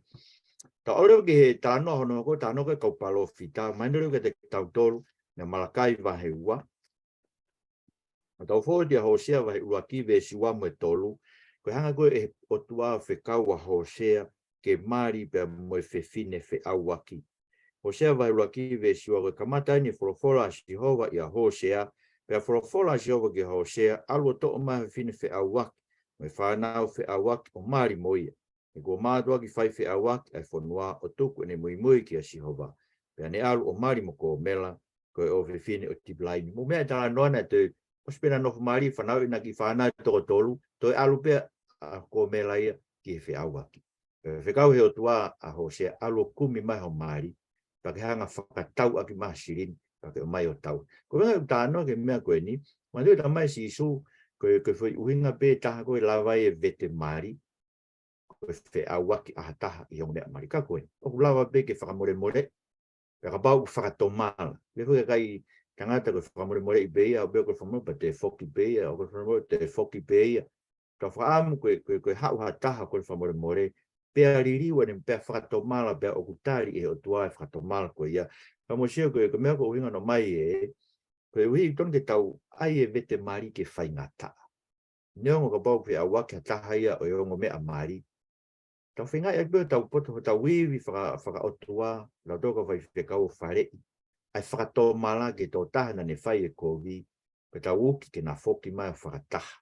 Tau ʻalu leva ki he talanoa hono hoko, talanoa ki he kau palōfita, mahino leva kiate kitautolu, mei Malakai vahe ua. ʻO tau foki ʻia Hōsea vahe ʻuluaki veesi ua mo e tolu, ko e hanga ko ē ʻe he ʻOtua ʻo fekau ʻa Hōsea ke mali pea mo e fefine feʻauaki. Hōsea vahe ʻuluaki veesi ua, ko e kamata eni e folofola ʻa Sihova ʻia Hōsea, pea folofola ʻa Sihova kia Hōsea, ʻalu ʻo toʻo mai ha fefine feʻauaki, mo e fānau feʻauaki ʻo mali mo ia. He kuo mātuʻaki fai feʻauaki ʻa e fonua ʻo tuku ʻene muimui kia Sihova. Pea ne ʻalu ʻo mali mo Kōmela, ko e ʻofefine ʻo Tipilaini. Mou meaʻi e talanoa naʻe toe, ʻosi pē ʻena nofo mali, fanauʻi ʻena kiʻi fānau ʻe toko tolu, toe ʻalu pē ʻa Kōmela ia ki he feʻauaki. Pea fekau ʻe he ʻOtua ʻa Hōsea, ʻalu ʻo kumi mai hoʻo mali, pea ke hanga ʻo fakatauʻaki mai ha silini, pea ke ʻomai ʻo tauhi. Ko e meʻa ʻoku talanoa ki he meʻa ko eni, mahino ʻoku talamai ʻe Sīsū, ko e, ko e foʻi ʻuhinga pē taha ko ē ʻe lava ai e vete mali, ko e feʻauaki ʻa ha taha ʻi he ongo meʻa mali. Ka ko ē, ʻoku lava pē ke fakamolemoleʻi, pea kapau ʻoku fakatomala. Pea ko e kakai tangata ko e fakamolemoleʻi pē ia, ʻo pea ko e fakamolemole pea toe foki pē ia, ʻo ko e fakamolemole toe foki pē ia. Ka fakaʻamu ko e, ko e, ko e haʻu ha taha ko e fakamolemole, pea liliu ʻene, pea fakatomala, pea ʻoku tali ʻe he ʻOtua e fakatomala ko ia. Ka mou sio ko e, ko e meʻa ko e ʻuhinga ʻoku ʻomai ē, koeʻuhi ʻoku totonu ke tau ʻai e vete mali ke faingataʻa. Neongo kapau ʻoku feʻauaki ha taha ia ʻo e ongo meʻa mali, tau feingaʻi ʻaki pē hotau poto, hotau ivi faka-, fakaʻotua, ʻa kitautolu kau faifekau ʻo faleʻi ʻa e fakatomala ki he tokotaha naʻa ne fai e kovi, pea tau uki ke na foki mai ʻo fakataha.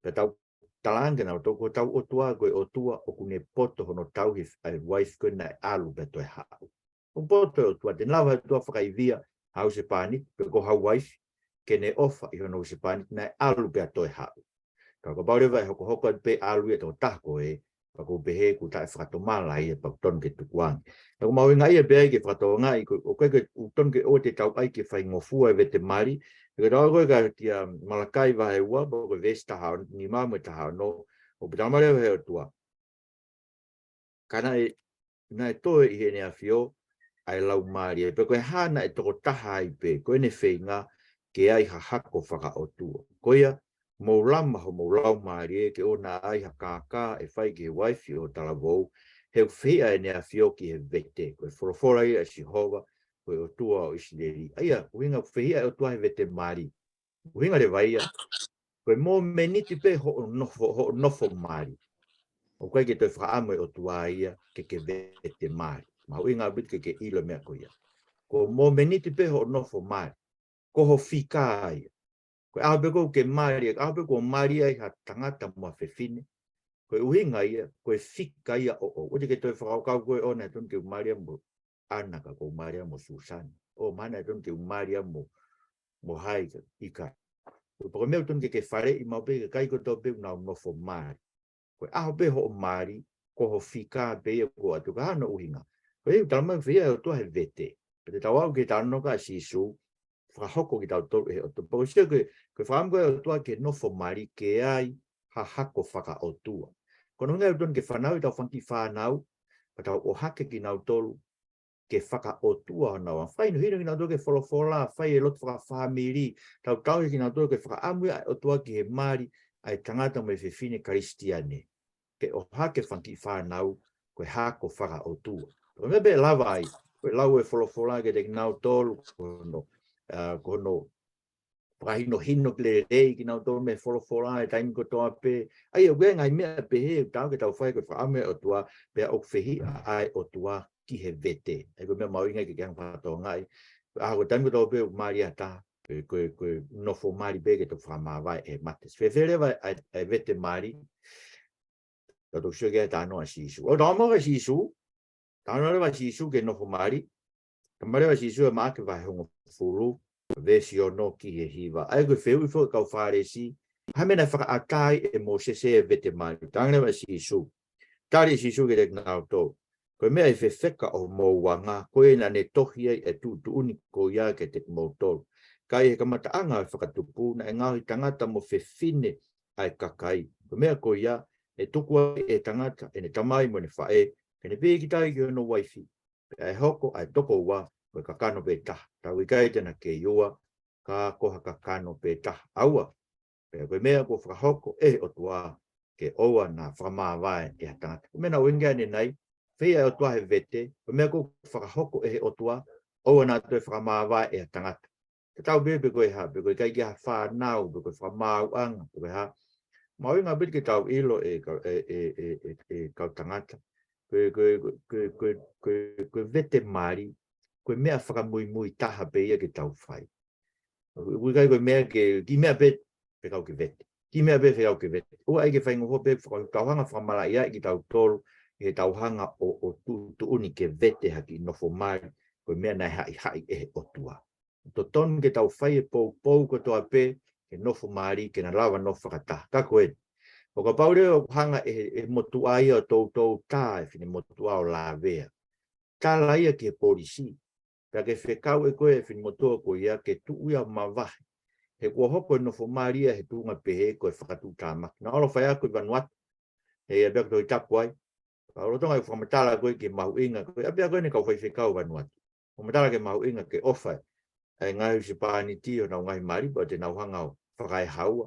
Pea tau talaange naʻa tau, ko hotau ʻOtua ko e ʻOtua ʻoku ne poto hono tauhi ʻa e uaifi ko ē naʻe ʻalu pea toe haʻu. ʻOku poto e ʻOtua, te ne lava e ʻOtua fakaivia ha husepāniti, pe ko ha uaifi, ke ne ʻofa ʻi hono husepāniti naʻe ʻalu pea toe haʻu. Ka kapau leva ʻe hokohoko atu pē ʻalu ia e tokotaha ko ē, pea ʻoku pehē kuo taʻefakatomala ia, pea ʻoku totonu ke tukuange. Naʻa ku mahuʻingaʻia pē ai ke fakatokangaʻi, ko, ʻoku ʻikai ke, ʻoku totonu ke ʻoua te tau ʻai ke faingofua e vete mali, he ko e tau ko ē ka tia Malakai vahe ua, pea ko e veesi taha ono, nima mo e taha ono, ʻoku pita male he ʻOtua. Ka naʻe, naʻe toe ʻi heʻene ʻafio ʻa e Laumālie, pea ko e hā naʻe tokotaha ai pē, ko ʻene feinga ke ʻai ha hako fakaʻotua. Ko ia, mou lama homou laumālie ke ʻoua naʻa ʻai ha kākā ʻe fai ki he uaifi ʻo ho talavou, he ʻoku fehiʻa ʻene ʻafio ki he vete, ko e folofola ia ʻa Sihova, ko e ʻOtua ʻo ʻIsileli. ʻA ia, ʻuhinga ʻoku fehiʻa e ʻOtua he vete mali. ʻUhinga leva ia, ko e momeniti pē hoʻo nofo, hoʻo nofo mali, ʻoku ʻikai ke toe fakaʻamu e ʻOtua ia ke ke vete mali. Mahuʻinga ʻaupito ke ke ʻilo e meʻa ko ia. Ko e momeniti pē hoʻo nofo mali, ko ho fika ia. Ko e ʻaho pē ʻoku ke mali, ʻaho pē ʻoku mali ai ha tangata mo ha fefine, ko e ʻuhinga ia, ko e fika ia ʻoʻou. ʻOua te ke toe fakakaukau ko ē ʻoua naʻa totonu ke u mali ia mo ʻAna ka ʻoku ou mali ia mo Susani. ʻO mahalo naʻa totonu ke u mali ia mo, mo hai ka, ʻikai. Ko e poko meʻa ʻoku totonu ke ke faleʻi maʻu pē, kakai kotoa pē ʻoku nau nofo mali. Ko e ʻaho pē hoʻo mali, ko ho fika pē ia ʻoku ʻoatu, ka ʻi ai hano ʻuhinga. Ko ia ʻoku talamai ʻoku fehiʻa e ʻOtua he vete. Pea te tau aʻu ki he talanoa ʻa Sīsū, fakahoko kitautolu ʻe he ʻOtua. Pea ʻoku sio ko e, ko e fakaʻamu ko ē ʻa e ʻOtua ki he nofo mali ke ʻai ha hako fakaʻotua. Ko hono ʻuhinga ʻoku totonu ke fanauʻi ʻetau fanga kiʻi fānau, pea tau ʻohake kinautolu ke fakaʻotua honau anga. Fakahinohino kinautolu ki he folofola, fai e lotu fakafāmili, tau tauhi kinautolu ke fakaʻamu ʻa e ʻOtua ki he mali ʻa e tangata mo e fefine Kalisitiane. Ke ʻohake e fanga kiʻi fānau ko e hako fakaʻotua. Ko e meʻa pē ʻe lava ai, ko e lau e folofola kiate kinautolu, ko hono, ʻa, ko hono fakahinohino lelei kinautolu mei he folofola he taimi kotoa pē. ʻA ia, ʻoku ʻi ai e ngaahi meʻa pehē ʻoku taau ke tau fai ko e fakaʻamu e ʻOtua, pea ʻoku fehiʻa ʻa e ʻOtua ki he vete. ʻA ia ko e meʻa mahuʻinga ke ke hanga ʻo fakatokangaʻi. ʻA, ko e taimi kotoa pē ʻoku mali ai ha taha, ko e, ko e, ko e nofo mali pē ke toe fakamāvae ʻe he mate. Fēfē leva ʻa e, ʻa e vete mali, tau toki sio ki he talanoa ʻa Sīsū. ʻOku talamai ʻe Sīsū, talanoa leva ʻa Sīsū ki he nofo mali, talamai leva ʻe Sīsū ʻi Maʻake vahe hongofulu, veesi ono ki he hiva. ʻA ia ko e fehuʻi foki ʻa e kau Fālesi, ko e hā e meʻa naʻe fakaʻatā ai ʻe Mōsese e vete mali. Talaange leva ʻe Sīsū, tali ʻe Sīsū kiate kinautolu, ko e meʻa ʻi he fefeka ʻo homou anga, ko ia naʻa ne tohi ai e tuʻutuʻuni ko ia kiate kimoutolu. Ka ʻi he kamataʻanga ʻo e fakatupu, naʻe ngaohi tangata mo fefine ʻa e kakai. Ko e meʻa ko ia, ʻe tuku ai ʻe he tangata ʻene tamai mo ʻene faʻē, ke ne pīkitai ki hono uaifi, pea ʻe hoko ʻa e toko ua ko e kakano pē taha. Tau ʻikai te na kei ua, ka ko ha kakano pē taha. ʻAua, pea ko e meʻa kuo fakahoko ʻe he ʻOtua, ke ʻoua naʻa fakamāvae ʻe ha tangata. Ko e meʻa naʻe ʻuhinga ki ai ʻanenai, fai ʻe he ʻOtua he vete, ko e meʻa kuo fakahoko ʻe he ʻOtua, ʻoua naʻa toe fakamāvae ʻe ha tangata. Tatau pē pe ko e hā, pe ko e ʻikai ke ʻi ai ha fānau, pe ko e fakamaauʻanga, pe ko e hā. Mahuʻinga ʻaupito ke tau ʻilo ʻe kau, ʻe, ʻe, ʻe, ʻe, ʻe kau tangata, ko e, ko e, ko e, ko e, ko e, ko e vete mali, ko e meʻa fakamuimui taha pē ia ke tau fai. ʻOku ʻikai ko e meʻa ke, kiʻi meʻa pē fekau ke vete. Kiʻi meʻa pē fekau ke vete. ʻOua ʻai ke faingofua pē faka-, tau hanga fakamalaʻiaʻi kitautolu, ʻi heʻetau hanga ʻo, ʻo tu-, tuʻutuʻuni ke vete ha kiʻi nofo mali, ko e meʻa naʻe haʻihaʻi ʻe he ʻOtua. Totonu ke tau fai e poupou kotoa pē, ke nofo mali, ke na lava nofo fakataha. Ka ko eni, ʻo kapau leva ʻoku hanga ʻe he, ʻe he motuʻa ia ʻo toutou tā e finemotuʻa ʻo lavea, tala ia ki he polisi, pea ke fekau ʻe koe e finemotuʻa ko ia ke tuʻu ia ʻo mavahe, he kuo hoko e nofo mali ia he tuʻunga pehē ko e fakatuʻutāmaki. Naʻa ʻalu ʻo faiako ʻi Vanuatu, he ʻapiako Tohi Tapu ai. Ka ʻoku lolotonga ʻeku fakamatala ko ē ki he mahuʻinga ko ē, ʻapiako ko eni kau faifekau Vanuatu. Fakamatala ki he mahuʻinga ke ʻofa ʻa e ngaahi husepāniti ʻi honau ngaahi mali, pea te nau hanga ʻo fakaehaua.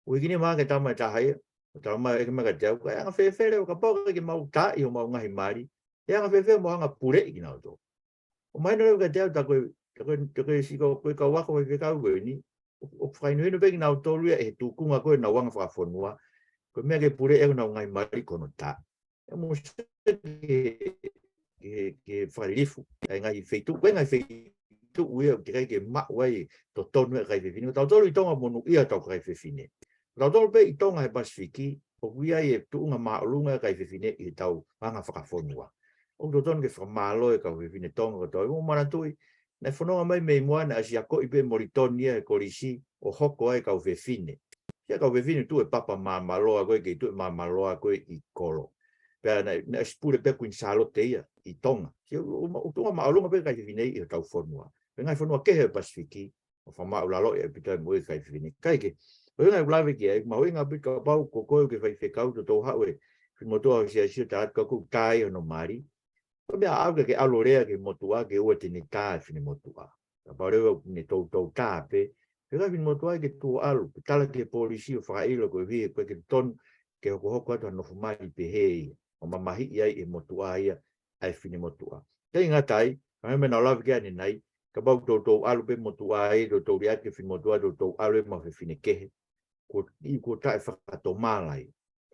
ʻUhinga mai ke tama e taha ia, ʻo tala mai ʻeke mai kiate au, ka ʻe anga fēfē leva kapau ʻoku ʻikai ke mau taaʻi homau ngaahi mali, ʻe anga fēfē hoʻomou hanga puleʻi kinautolu. ʻO mahino leva kiate au, tā ko e, tā ko e, tā ko e siʻi kau, ko e kau ako faifekau ko eni, ʻo, ʻoku fakahinohino pē kinautolu ia ʻe he tūkunga ko ē ʻenau anga fakafonua, ko e meʻa ke puleʻi ʻaki honau ngaahi mali ko hono tā. ʻE mou sio ki he, ki he, ki he fakalilifu ʻa e ngaahi feituʻu, ko e ngaahi feituʻu ia ʻoku teʻeki ai ke maʻu ai e totonu ʻa e kakai fefine. Ko tautolu ʻi Tonga monūʻia hotau kakai fefine. Ko tautolu pē ʻi Tonga he Pasifiki, ʻoku ʻi ai e tuʻunga māʻolunga e kakai fefine ʻi heʻetau anga fakafonua. ʻOku totonu ke fakamālō e kau fefine Tonga kotoa. Mou manatuʻi, naʻe fononga mai mei muʻa, naʻe ʻosi akoʻi pē ʻe Molitoni ia he kolisi ʻo hoko ai e kau fefine. Sio, kau fefine tuʻu e Papa Māmāloa ko ē, kei tuʻu e Māmāloa ko ē ʻi kolo. Pea naʻe, naʻe ʻosi pule pē Kuini Sālote ia ʻi Tonga. Sio, ʻoku ma-, ʻoku tuʻunga māʻolunga pē e kakai fefine ʻi hotau fonua. Pea ngaahi fonua kehe ʻo e Pasifiki, ʻoku fakamāʻulaloʻi ʻaupito ai moʻui e kakai fefine. Kae kehe, ko e ʻuhinga ʻeku lave ki ai, mahuʻinga ʻaupito kapau ko koe ʻoku ke faifekau, toutou haʻu e finemotuʻa ho siasi ʻo tala atu ka ʻoku tā ia hono mali. Ko e meʻa ʻaʻau ke ke ʻalu ʻo lea ki he motuʻa ke ʻoua te ne tā e finemotuʻa. Kapau leva ʻoku ne toutou tā pē, fekau e finemotuʻa ia ke tuʻu ʻo ʻalu, ke tala ki he polisi ʻo fakaʻilo koeʻuhi he ʻoku ʻikai ke totonu ke hokohoko atu ha nofo mali pehē ia, ʻo mamahiʻi ai ʻe he motuʻa ia ʻa e finemotuʻa. ʻIkai ngata ai, ka ko e meʻa naʻá ku lave ki ai ʻanenai, kapau ʻoku toutou ʻalu pē e motuʻa ia, toutou liʻaki e finemotuʻa, toutou ʻalu e maʻu fefine kehe, kuo, ʻi, kuo taʻefakatomala ia.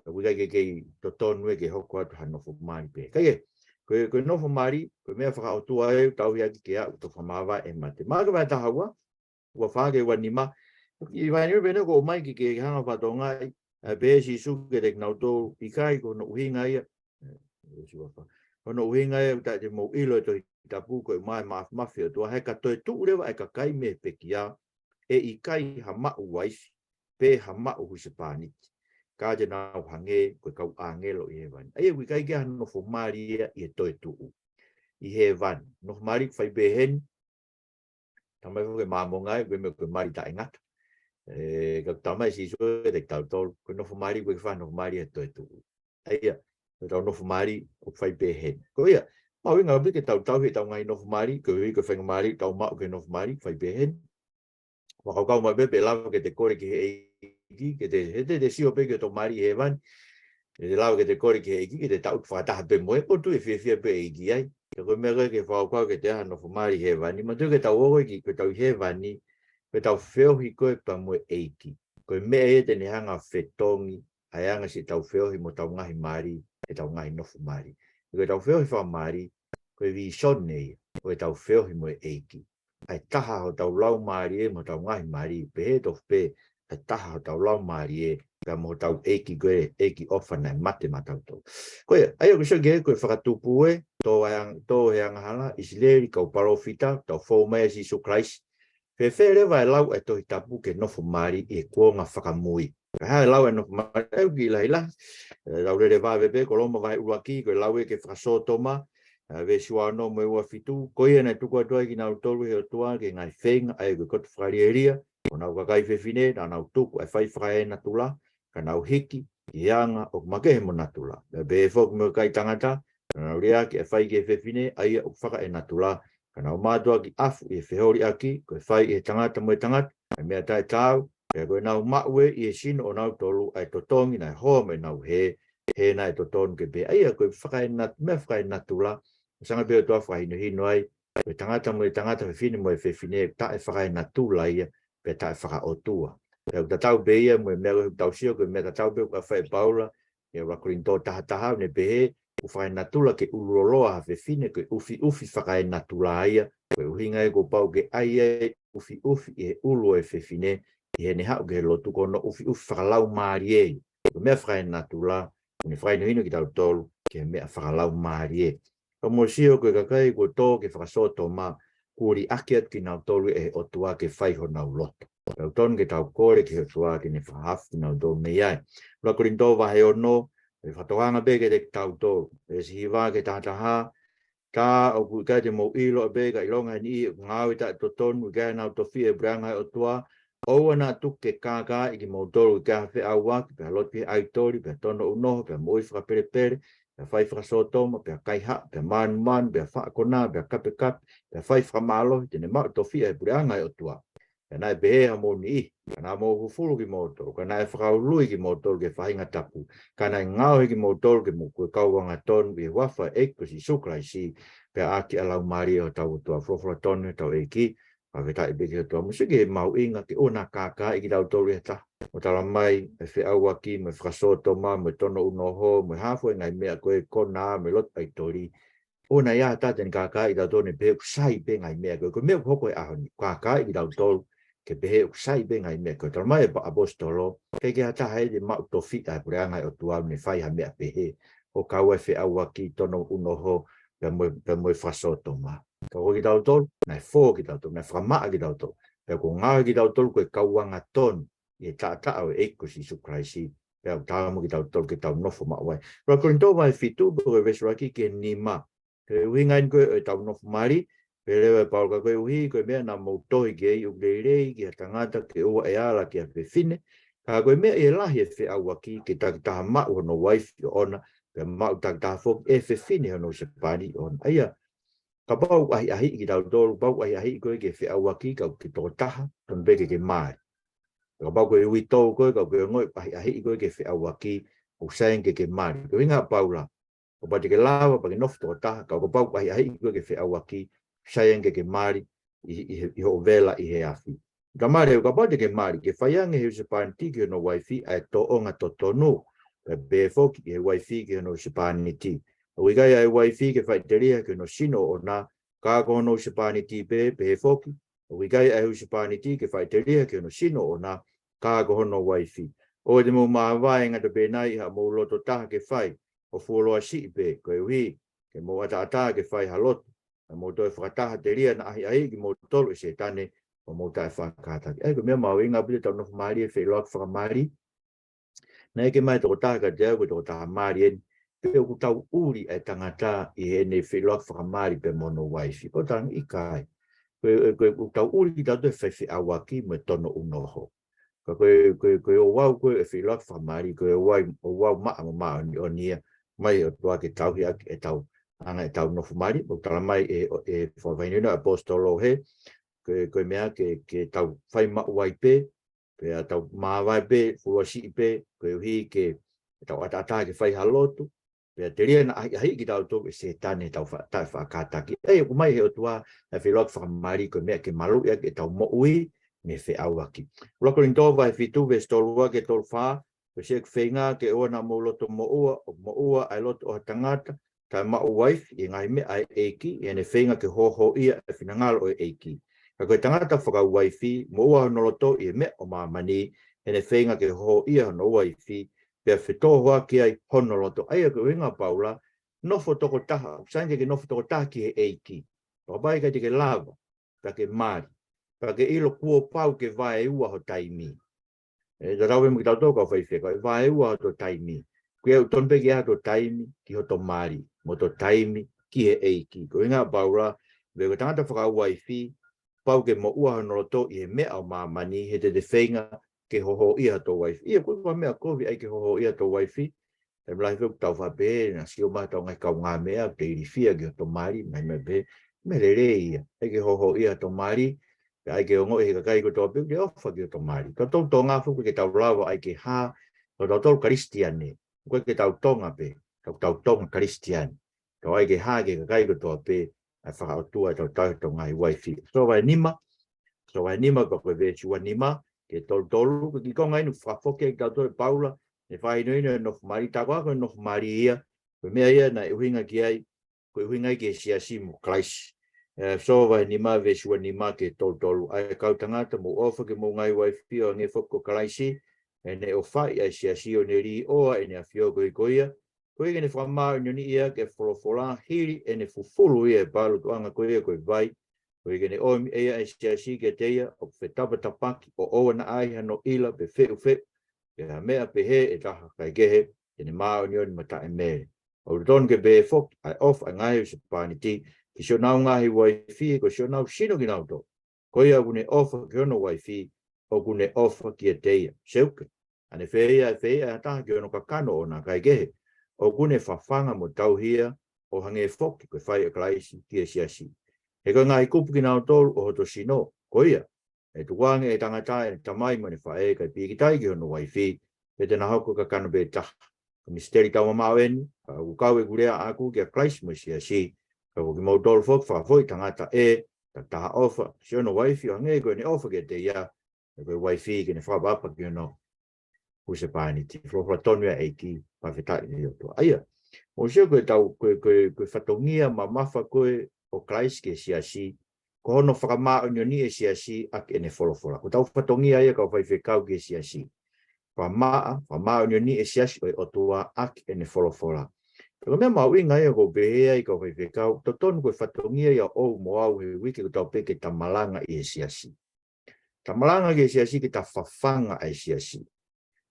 ʻOku ʻikai ke kei totonu ia ke hoko atu ha nofo mali pehē. Kae kehe, ko e, ko e nofo mali, ko e meʻa faka-ʻOtua ia ʻoku tauhi ʻaki ke aʻu ki hono fakamāvae ʻe he mate. Maʻake vahe taha ua, ua fā ki he ua nima. ʻI he vahe nima pē ʻeni ʻoku ʻomai ke, ke hanga ʻo fakatokangaʻi, ʻa e pehē ʻe Sīsū kiate kinautolu, ʻikai ko hono ʻuhinga ia, ē, veesi ua fā. Ko hono ʻuhinga ia ʻoku taʻe te mou ʻilo e Tohi Tapu, ko e ʻumaʻā e māfimafi ʻo e ʻOtua, he ka toetuʻu leva e kakai mei he pekia, ʻe ʻikai ha maʻu uaifi, pe ha maʻu husepāniti, ka te nau hangē ko e kau ʻāngelo ʻi hēvani. ʻA ia ʻoku ʻikai ke ʻi ai ha nofo mali ia ʻi he toetuʻu ʻi hēvani. Nofo mali ʻoku fai pē heni, talamai foki ʻe Māmonga ia, ko e meʻa ko e mali taʻengata. Ē, ka talamai ʻe Sīsū kiate kitautolu, ko e nofo mali, ʻoku ʻikai ke fai ha nofo mali ʻi he toetuʻu. ʻA ia, ko ʻetau nofo mali ʻoku fai pē heni. Ko ia, mahuʻinga ʻaupito ke tau tauhi ʻetau ngaahi nofo mali, koeʻuhi ko e faingamālie ʻoku tau maʻu ki he nofo mali ʻoku fai pē heni. Fakakaukau mai pē pe ʻe lava ke te kole ki he ʻEiki, ke te, he te, te sio pē ki hoto mali ʻi hēvani. Te lava ke te kole ki he ʻEiki, ke te taʻutu fakataha pē mo ia, ʻoku ou tui ʻe fiefia pē e ʻEiki ai. Ka ko e meʻa ko ē ke fakakaukau ke te ʻi ai ha nofo mali ʻi hēvani, manatuʻi ke tau ō ko ē ki, ko ʻetau ʻi hēvani, ko ʻetau feohi ko ē pea mo e ʻEiki. Ko e meʻa ia te ne hanga ʻo fetongi ʻa e anga siʻetau feohi mo ʻetau ngaahi mali, ʻetau ngaahi nofo mali. Ko ʻetau feohi fakamali, ko e vīsone ia ʻo ʻetau feohi mo e ʻEiki. ʻA e taha hotau laumālie mo hotau ngaahi mali, pehē tofu pē, ʻa e taha hotau laumālie pea mo hotau ʻEiki ko e ʻEiki ʻofa naʻe mate maʻatautolu. Ko ia, ʻa ia ʻoku sio ki ai ko e fakatupu ē, tō ʻa e ang-, tō he angahala, ʻIsileli, kau palōfita, tau fou mai ʻia Sīsū Kalaisi. Fēfē leva e lau ʻa e Tohi Tapu ki he nofo mali ʻi he kuonga fakamui? Ka hā e lau e nofo mali, ʻoku kiʻi lahilahi. Ē, lau lele vave pē, ko Loma vahe ʻuluaki, ko e lau ia ki he fakasōtoma, ē, veesi ua ono mo e ua fitu, ko ia naʻe tuku atu ai kinautolu ʻe he ʻOtua ki he ngaahi feinga, ʻa ia ko e koto fakalielia ʻo honau kakai fefine, naʻa nau tuku ʻa e fai fakaenatula, ka nau hiki, ki he anga ʻoku makehe mo natula. Pea pehē foki mo e kakai tangata, ka nau liʻaki ʻa e fai ki he fefine ʻa ia ʻoku fakaenatula, ka nau mātuʻaki ʻafu ʻi he feholiʻaki, ko e fai ʻe he tangata mo e tangata ʻa e meʻa taʻetaau, pea ko ʻenau maʻu ʻe ʻi he sino ʻonautolu ʻa e totongi naʻe hoa mei heʻenau hē, he naʻe totonu ke pehē. ʻA ia ko e fakaenat-, meʻa fakaenatula, ʻoku hangē pē ʻOtua fakahinohino ai, ko e tangata mo e tangata, fefine mo e fefine, taʻefakaenatula ia, pea taʻefakaʻotua. Pea ʻoku tatau pē ia mo e meʻa ʻoku tau sio, ko e meʻa tatau pē ʻoku ʻofa ai ʻa Paula, ʻi he ʻuluaki Kolinitō taha taha, ʻo ne pehē, ʻoku fakaenatula ke ʻululoloa ha fefine, ko e ʻufiʻufi fakaenatula ia, ko e ʻuhinga ia kuo pau ke ʻai ʻa e ʻufiʻufi ʻi he ʻulu ʻo e fefine, ʻi heʻene haʻu ki he lotu, ko hono ʻufiʻufi fakalaumālie. Ko e meʻa fakaenatula, ʻoku ne fakahinohino kitautolu ki he meʻa fakalaumālie. Ka mou sio ko e kakai kuo tō ki he fakasōtoma, kuo liʻaki atu kinautolu ʻe he ʻOtua ke fai honau loto. Pea ʻoku totonu ke tau kole ki he ʻOtua ke ne fakahaofi kinautolu mei ai. ʻUluaki Kolinitō vahe ono, ʻe fakatokanga pē kiate kitautolu. Veesi hiva ki he taha taha, tā ʻoku ʻikai te mou ʻilo ʻapē, ka ʻilonga ʻe niʻihi ʻoku ngāue taʻetotonu, ʻikai haʻanau tofiʻa ʻa e puleʻanga ʻo e ʻOtua, ʻoua naʻa tuku ke kākaaʻi kimoutolu ʻe ha feʻauaki, pea lotu ki he ʻaitoli, pea tono ʻunoho, pea moʻui fakapelepele, pea fai fakasōtoma, pea kaihaʻa, pea mānumanu, pea faʻa konā, pea kapekape, pea fai fakamālohi, te ne maʻu tofiʻa ʻa e puleʻanga ʻo e ʻOtua. Pea naʻe pehē hamou niʻihi, ka naʻa mou fufulu kimoutolu, ka naʻe fakaului kimoutolu ki he faʻahinga tapu, ka naʻe ngaohi kimoutolu ke mou kau angatonu ʻi he huafa ʻo e ʻEiki ko Sīsū Kalaisi, pea ʻaki ʻa e Laumālie ʻo hotau ʻOtua. Folofola tonu ʻetau ʻEiki, fakafetaʻi pē ki he ʻOtua. Mou sio ki he mahuʻinga ke ʻoua naʻa kākaaʻi kitautolu ʻe ha taha. ʻOku tala mai ʻa e feʻauaki, mo e fakasōtoma, mo e tono ʻunoho, mo e hā fua e ngaahi meʻa ko ē, konā, mo e lotu ʻaitoli. ʻOua naʻa ʻi ai ha taha te ne kākaaʻi kitautolu ʻo ne pehē ʻoku sai pē ngaahi meʻa ko ē. Ko e meʻa ʻoku hoko he ʻaho ni, kākaaʻi kitautolu ke pehē ʻoku sai pē ngaahi meʻa ko ē. Tala mai ʻe he ʻaposetolo, ʻikai ke ʻi ai ha taha ia te ne maʻu tofiʻa ʻa e puleʻanga ʻo e ʻOtua ʻo ne fai ha meʻa pehē. ʻO kau ai e feʻauaki, tono ʻunoho, pea mo e, pea mo e fakasōtoma. Ka ko kitautolu, naʻe fō kitautolu, naʻe fakamaʻa kitautolu. Pea kuo ngaohi kitautolu ko e kau angatonu ʻi he taʻataʻa ʻo e ʻEiki ko Sīsū Kalaisi. Pea ʻoku taau mo kitautolu ke tau nofo maʻu ai. ʻUluaki Kolinitō vahe fitu, pea ko e veesi ʻuluaki ki he nima. Ko e ʻuhinga eni ko ē ʻo ʻetau nofo mali, pehē leva ʻe Paula, ka koeʻuhi ko e meʻa naʻa mou tohi ki ai, ʻoku lelei ki ha tangata ke ʻoua ʻe ala ki ha fefine. Ka ko e meʻa ʻi he lahi ʻo e feʻauaki, ke takitaha maʻu hono uaifi ʻoʻona, pea maʻu takitaha foki ʻe he fefine hono husepāniti ʻoʻona. ʻA ia, kapau ʻoku ʻahiʻahiʻi kitautolu, kapau ʻoku ʻahiʻahiʻi koe ki he feʻauaki, ka ʻoku ke tokotaha, tonu pē ke ke mali. Kapau ko e uitou koe, ka ʻoku ke ongoʻi ʻoku ʻahiʻahiʻi koe ki he feʻauaki, ʻoku sai ange ke ke mali. Ko e ʻuhinga ʻa Paula, kapau te ke lava, pea ke nofo tokotaha, ka kapau ʻoku ʻahiʻahiʻi koe ki he feʻauaki, sai ange ke ke mali ʻi, ʻi, ʻi hoʻo vela ʻi he afi. Ka mali, kapau te ke mali, ke fai ange ʻe he husepāniti ki hono uaifi ʻa e tōʻonga totonu, pea pehē foki ʻe he uaifi ki hono husepāniti. ʻOku ʻikai ʻa e uaifi ke faʻiteliha ki hono sino ʻoʻona, ka ko hono husepāniti pē, pehē foki, ʻoku ʻikai ʻa e husepāniti ke faʻiteliha ki hono sino ʻoʻona, ka ko hono uaifi. ʻOua te mou māvae ngata pē nai ʻi haʻamou loto taha ke fai, ʻo fuoloa siʻi pē, koeʻuhi ke mou ʻataʻatā ke fai ha lotu, pea mou toe fakataha, telia naʻa ʻahiʻahiʻi kimoutolu ʻe Sētane, ʻo mou taʻefakakātaki. ʻA ia ko e meʻa mahuʻinga ʻaupito ʻetau nofo mali, ʻa e feʻiloaki fakamali. Naʻe ʻeke mai ʻe he tokotaha kiate au, ko e tokotaha mali eni, pe ʻoku tau ʻuli ʻa e tangata ʻi heʻene feʻiloaki fakamali pea mo hono uaifi. Ko e tangi ʻikai. Ko e, ko e, ʻoku tau ʻuli kitautolu he fai feʻauaki mo e tono ʻunoho. Ka ko e, ko e, ko e ouau ko ē ʻo e feʻiloaki fakamali, ko e ouau, ouau maʻa mo māʻoniʻoni ia, mai ʻOtua ke tauhi ʻaki ʻetau anga ʻetau nofo mali. ʻOku tala mai ʻe, ʻe he fakahinohino ʻa e ʻaposetolo ʻo hē, ko e, ko e meʻa ke, ke tau fai maʻu ai pē, pea tau māvae pē, fuoloa siʻi pē, koeʻuhi ke tau ʻataʻatā ke fai ha lotu, pea telia naʻa ʻahiʻahiʻi kitautolu ʻe Sētane ʻetau fa-, taʻefakakātaki. ʻA ia ʻoku ʻomai ʻe he ʻOtua ʻa e feʻiloaki fakamali ko e meʻa ke maluʻi ʻaki ʻetau moʻui mei he feʻauaki. ʻUluaki Kolinitō vahe fitu, veesi tolu ua ki he tolu fā, ko e sio ki he feinga ke ʻoua naʻa mou loto moʻua, ʻoku moʻua ʻa e loto ʻo ha tangata taʻemaʻu uaifi ʻi he ngaahi meʻa ʻa e ʻEiki, ʻi heʻene feinga ke hōhōʻia ʻa e finangalo ʻo e ʻEiki. Ka ko e tangata fakauaifi, moʻua hono loto ʻi he meʻa ʻo māmani, ʻi heʻene feinga ke hōhōʻia hono uaifi, pea fetōhoaki ai hono loto. ʻA ia ko e ʻuhinga ʻa Paula, nofo tokotaha, ʻoku sai ange ke ke nofo tokotaha ki he ʻEiki. Pea kapau ʻe ʻikai te ke lava, pea ke mali, pea ke ʻilo kuo pau ke vaeua ho taimi. ʻE tatau pē mo kitautolu kau faifekau, ʻe vaeua hoto taimi. Ko ia ʻoku tonu pē ke ʻi ai hoto taimi ki hoto mali, mo hoto taimi ki he ʻEiki. Ko e ʻuhinga ʻa Paula, pe ko e tangata fakauaifi, pau ke moʻua hono loto ʻi he meʻa ʻo māmani, he te te feinga ke hohoʻia hoto uaifi. ʻIo, ko e ʻuhi ko e meʻa kovi ai ke hohoʻia hoto uaifi. Taimi lahi ʻoku tau faʻa pehē, naʻa sio mai hotau ngaahi kaungāmeʻa, ʻoku te ilifia ki hoto mali, ngaahi meʻa pehē, meʻa lelei ia, ʻai ke hohoʻia hoto mali, pea ʻai ke ongoʻi ʻe he kakai kotoa pē ʻoku te ʻofa ki hoto mali. Tautolu Tonga foki ʻoku ʻikai ke tau lava ʻai ke hā, ko tautolu Kalisitiane, ʻoku ʻikai ke tau Tonga pē, tau, tau Tonga Kalisitiane. Tau ʻai ke hā ki he kakai kotoa pē, ʻa e fakaʻotua ʻetau tauhi hotau ngaahi uaifi. ʻEfesō vahe nima, ʻEfesō vahe nima, pea ko e veesi ua nima ki he tolu tolu, ko e kiʻi konga eni ʻoku fakafoki ai kitautolu ʻe Paula, ʻene fakahinohino e nofo mali, tā ko ā ko e nofo mali ia, ko e meʻa ia naʻe ʻuhinga ki ai, ko e ʻuhinga ia ki he siasi mo Kalaisi. ʻEfesō vahe nima, veesi ua nima ki he tolu tolu, ʻa e kau tangata mou ʻofa ki homou ngaahi uaifi ʻo hangē foki ko Kalaisi, ʻene ʻofaʻi ʻa e siasi ʻo ne līʻoa ʻene ʻafio koeʻuhi ko ia, koeʻuhi ke ne fakamāʻoniʻoniʻi ia ʻaki e folofola, hili ʻene fufulu ia ʻe he pālutuʻanga ko ia ko e vai, koeʻuhi ke ne ʻomi ʻe ia ʻa e siasi kiate ia ʻoku fetapatapaki, ʻo ʻoua naʻa ʻi ai hano ʻila pe feʻufeʻu, pe ha meʻa pehē ʻe taha, kae kehe, te ne māʻoniʻoni mo taʻemele. ʻOku totonu ke pehē foki ʻa e ʻofa ʻa e ngaahi husepāniti ki siʻonau ngaahi uaifi, he ko siʻonau sino kinautolu. Ko ia ʻoku ne ʻofa ki hono uaifi, ʻoku ne ʻofa kiate ia. Seuke, ʻa ne fēia, fēia ha taha ki hono kakano ʻoʻona, kae kehe, ʻoku ne fafanga mo tauhi ia, ʻo hangē foki ko e fai ʻe Kalaisi ki he siasi. He ko e ngaahi kupu kinautolu ʻo hoto sino. Ko ia, ʻe tukuange ʻe he tangata ʻene tamai mo ʻene faʻē, kae pīkitai ki hono uaifi, pea te na hoko ko e kakano pē taha. Ko e misiteli taumamaʻo eni, ka ʻoku kau ʻeku lea ʻaʻaku kia Kalaisi mo e siasi, ka ko kimoutolu foki fakafoʻi tangata ē, takitaha ʻofa siʻono uaifi ʻo hangē ko ʻene ʻofa kiate ia, ʻa ia ko e uaifi ke ne fakaʻapaʻapa ki hono husepāniti. Folofola tonu ia ʻa e ʻEiki, fakafetaʻi ki he ʻOtua. ʻA ia, mou sio ko e tau, ko e, ko e, ko e fatongia mamafa ko ē ʻo Kalaisi ki he siasi, ko hono fakamāʻoniʻoniʻi e siasi ʻaki ʻene folofola. Ko hotau fatongia ia kau faifekau ki he siasi. Fakamaʻa, fakamāʻoniʻoniʻi e siasi ʻo e ʻOtua ʻaki ʻene folofola. Pea ko e meʻa mahuʻinga ia ʻoku ou pehē ai kau faifekau, totonu ko e fatongia ia ʻoʻou mo au he uike kotoa pē ke ta malanga ʻi he siasi. Ta malanga ki he siasi ke ta fafanga ʻa e siasi.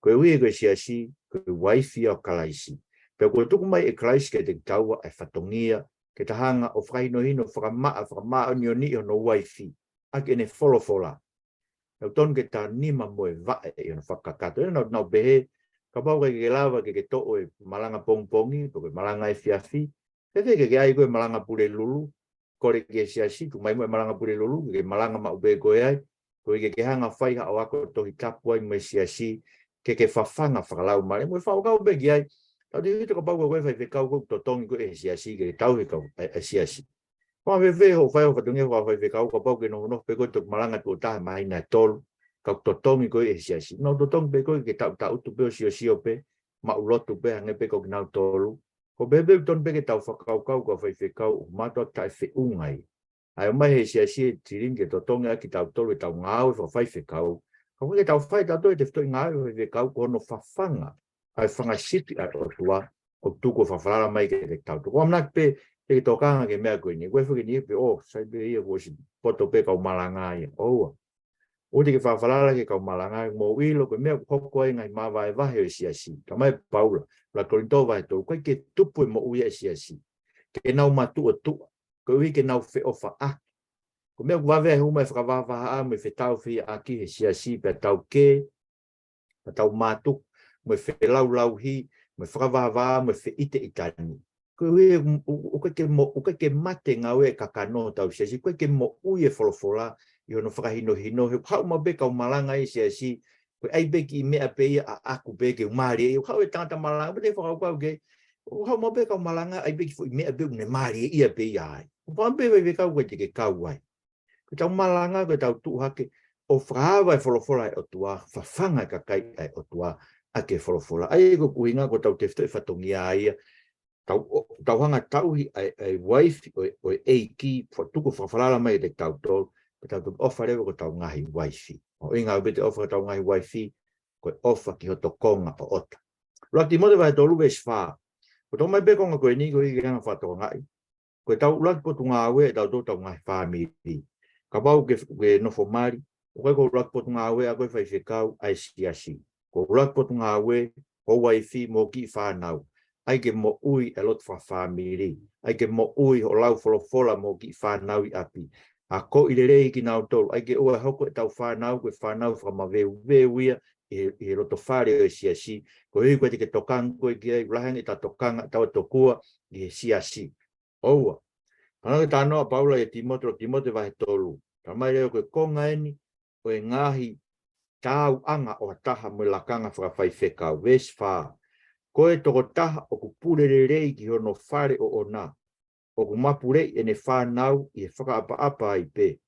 Koeʻuhi ko e siasi, ko e uaifi ia ʻo Kalaisi. Pea kuo tuku mai ʻe Kalaisi kiate kitaua ʻa e fatongia, ke ta hanga ʻo fakahinohino, fakamaʻa, fakamāʻoniʻoniʻi hono uaifi ʻaki ʻene folofola. ʻOku totonu ke ta nima mo e vaʻe ʻi hono fakakakato. ʻE nau, nau pehē, kapau ʻoku ʻikai ke lava ke ke toʻo e malanga pongipongi, pe ko e malanga efiafi, fēfē ke ke ʻai koe e malanga Pulelulu, kole ki he siasi, tuku mai mo e malanga Pulelulu, ke ke malanga maʻu pē koe ai, koeʻuhi ke ke hanga ʻo fai haʻo ako Tohi Tapu ai mo e siasi, ke ke fafanga fakalaumālie, mo e fakakaukau pē ki ai, tau te hito kapau ko koe faifekau ʻoku totongi koe ʻe he siasi, ke tauhi kau, ʻa e, ʻa e siasi. Ko e fēfē hoʻo fai hoʻo fatongia ko e faifekau, kapau ʻoku ke nofo nofo pē koe ʻo toki malanga tuʻo taha he māhina ʻe tolu, ka ʻoku totongi koe ʻe he siasi. Nau totongi pē koe ke taʻutaʻutu pē ʻo siosio pē, maʻulotu pē, hangē pē ko kinautolu. Ko e pehē pē ʻoku totonu pē ke tau fakakaukau kau faifekau, ʻoku mātuʻaki taʻefeʻunga ia. ʻA e ō mai he siasi e tilini ke totongi ʻaki kitautolu ʻetau ngāue fakafaifekau. Ka ʻoku ʻikai ke tau fai tautolu e tefitoʻi ngāue fakafaifekau ko hono fafanga ʻa e fanga sipi ʻa e ʻOtua, ʻoku tuku ʻo fakafalala mai kiate kitautolu. Ko e ʻamanaki pē, te ke tokanga ki he meʻa ko eni. Ko e fekeni pē, ʻō, sai pē ia kuo ʻosi poto pē kau malanga ia. ʻOua. ʻOua te ke fakafalala ki he kau malanga, mou ʻilo ko e meʻa ʻoku hoko ai e ngaahi māvahevahe ʻo e siasi. Talamai ʻe Paula, ʻuluaki Kolinitō vahe tolu, ʻoku ʻikai ke tupu e moʻui ʻa e siasi. Ke nau matuʻotuʻa, koeʻuhi ke nau feʻofaʻaki. Ko e meʻa ʻoku vave ai e hū mai e fakavahavahaʻa mo e fetauhiʻaki he siasi pea tau kē, pea tau mātuku, mo e felaulauhi, mo e fakavahavahaʻa, mo e feʻiteʻitani. Koeʻuhi ʻoku, ʻoku, ʻoku ʻikai ke mo-, ʻoku ʻikai ke mate ngāue e kakano ʻo hotau siasi, ʻoku ʻikai ke moʻui e folofola ʻi hono fakahinohino, he ʻoku haʻu maʻu pē kau malanga ʻi he siasi, ko e ʻai pē kiʻi meʻa pē ia ʻaʻaku pē ke u mālieʻia, ʻoku haʻu e tangata malanga, pea te fakakaukau ke, ʻoku haʻu maʻu pē kau malanga, ʻai pē kiʻi foʻi meʻa pē ʻoku ne mālieʻia pē ia ai. ʻOku haʻu pē faifekau ʻoku ʻikai te ke kau ai. Ko ʻetau malanga, ko ʻetau tuʻu hake ʻo fakaava e folofola ʻa e ʻOtua, fafanga e kakai ʻa e ʻOtua ʻaki e folofola. ʻA ia ko e ʻuhinga ko ʻetau tefitoʻi fatongia ia, tau, ʻo, tau hanga ʻo tauhi ʻa e, ʻa e uaifi ʻo e, ʻo e ʻEiki, fa-, tuku ʻo fakafalala mai kiate kitautolu, pea tau toki ʻofa leva ki hotau ngaahi uaifi. ʻUhinga ʻaupito e ʻofa ki hotau ngaahi uaifi, ko e ʻofa ki hoto konga ʻoʻota. ʻUluaki Tīmote vahe tolu veesi fā. Ko e toʻo mai pē konga ko eni koeʻuhi ke hanga ʻo fakatokangaʻi. Ko ʻetau ʻuluaki potungāue ʻa tautolu hotau ngaahi fāmili. Kapau ʻoku ke, ke nofo mali, ʻoku ʻikai ko e ʻuluaki potungāue ʻa koe faifekau ʻa e siasi. Ko e ʻuluaki potungāue, ho uaifi mo e kiʻi fānau. ʻAi ke moʻui e lotu fakafāmili. ʻAi ke moʻui hoʻo lau folofola mo e kiʻi fānau ʻi ʻapi. Akoʻi lelei kinautolu, ʻai ke ʻoua ʻe hoko ʻetau fānau ko e fānau fakamaveuveu ia ʻi he, ʻi he loto fale ʻo e siasi, koeʻuhi ko e te ke tokanga koe ki ai, lahi ange ʻeta tokanga ʻetau tokua ʻi he siasi. ʻOua. Hangē ko e talanoa ʻa Paula ʻia Tīmote, ʻuluaki Tīmote vahe tolu. Talamai leva ko e konga eni ʻo e ngaahi taauʻanga ʻo ha taha mo e lakanga fakafaifekau. Veesi fā. Ko e tokotaha ʻoku pule lelei ki hono fale ʻoʻona, ʻoku mapuleʻi ʻene fānau ʻi he fakaʻapaʻapa ai pē.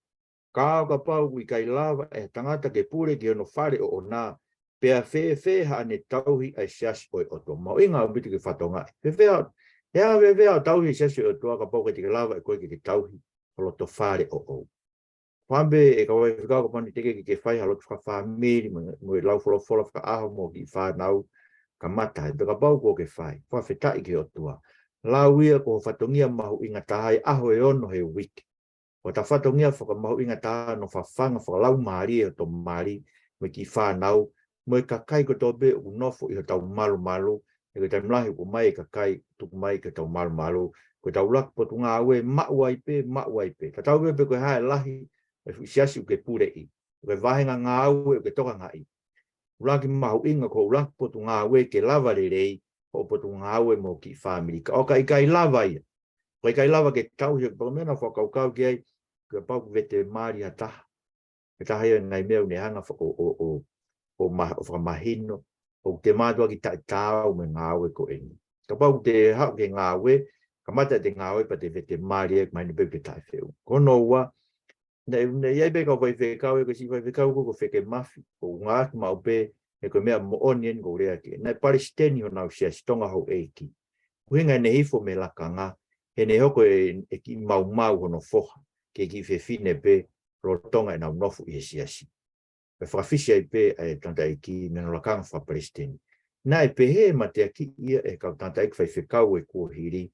Ka ʻo kapau ʻoku ʻikai lava ʻe ha tangata ke pule ki hono fale ʻoʻona, pea fēfē haʻane tauhi ʻa e siasi ʻo e ʻOtua? Mahuʻinga ʻaupito ke fakatokangaʻi. Fēfē haʻo, he ʻe fēfē haʻo tauhi e siasi ʻo e ʻOtua kapau ʻoku ʻikai te ke lava ʻe koe ke ke tauhi ho loto fale ʻoʻou? Fāmili, ʻe kau faifekau, kapau naʻe teʻeki ke ke fai ha lotu fakafāmili mo, mo e lau folofola fakaʻaho mo e kiʻi fānau, kamata ai. Pea kapau kuo ke fai, fakafetaʻi ki he ʻOtua. Lau ia ko ho fatongia mahuʻinga taha ʻi he ʻaho ʻe ono he uike. Ko ʻeta fatongia fakamahuʻinga taha hono fafanga fakalaumālie hoto mali mo e kiʻi fānau, mo e kakai kotoa pē ʻoku nofo ʻi hotau malumalu, he ko e taimi lahi ʻoku ʻomai e kakai, tuku mai ki hotau malumalu, ko ʻetau ʻuluaki potungāue, maʻu ai pē, maʻu ai pē. Tatau ai pē pe ko e hā e lahi ʻo e fuʻu siasi ʻoku ke puleʻi, pe ko e vāhenga ngāue ʻoku ke tokangaʻi. ʻUluaki mahuʻinga ko e ʻuluaki potungāue ke lava lelei hoʻo potungāue mo e kiʻi fāmili. Ka ʻo ka ʻikai lava ia, ʻo ka ʻikai lava ke tauhi, ko e meʻa naʻa ku fakakaukau ki ai, kapau ʻoku vete mali ha taha. Ko e taha ia e ngaahi meʻa ʻoku ne hanga faka-, ʻo, ʻo, ʻo, ʻo ma-, ʻo fakamahino ʻoku te mātuʻaki taʻetaau mo e ngāue ko eni. Kapau ʻoku te haʻu ke ngāue, kamata ʻete ngāue pea te vete mali, ʻe mahino pē ʻoku te taʻefeʻunga. Ko hono ua, naʻe, naʻe ʻi ai pē kau faifekau, ʻe ko e siʻi faifekau ko ē ko Feke Mafi, ʻoku ngāueʻaki maʻu pē, he ko e meʻa moʻoni eni ʻoku ou lea ki ai. Naʻe palesiteni honau siasi, Tonga Houʻeiki. Ko e ʻuhinga ʻene hifo mei he lakanga, he naʻe hoko e, e kiʻi maumau hono foha ki he kiʻi fefine pē lolotonga ʻenau nofo ʻi he siasi. Pea fakafisi ai pē ʻa e tangataʻeiki mei hono lakanga fakapalesiteni. Naʻe pehē mateakiʻi ia ʻe he kau tangataʻeiki faifekau ʻo e kuohili,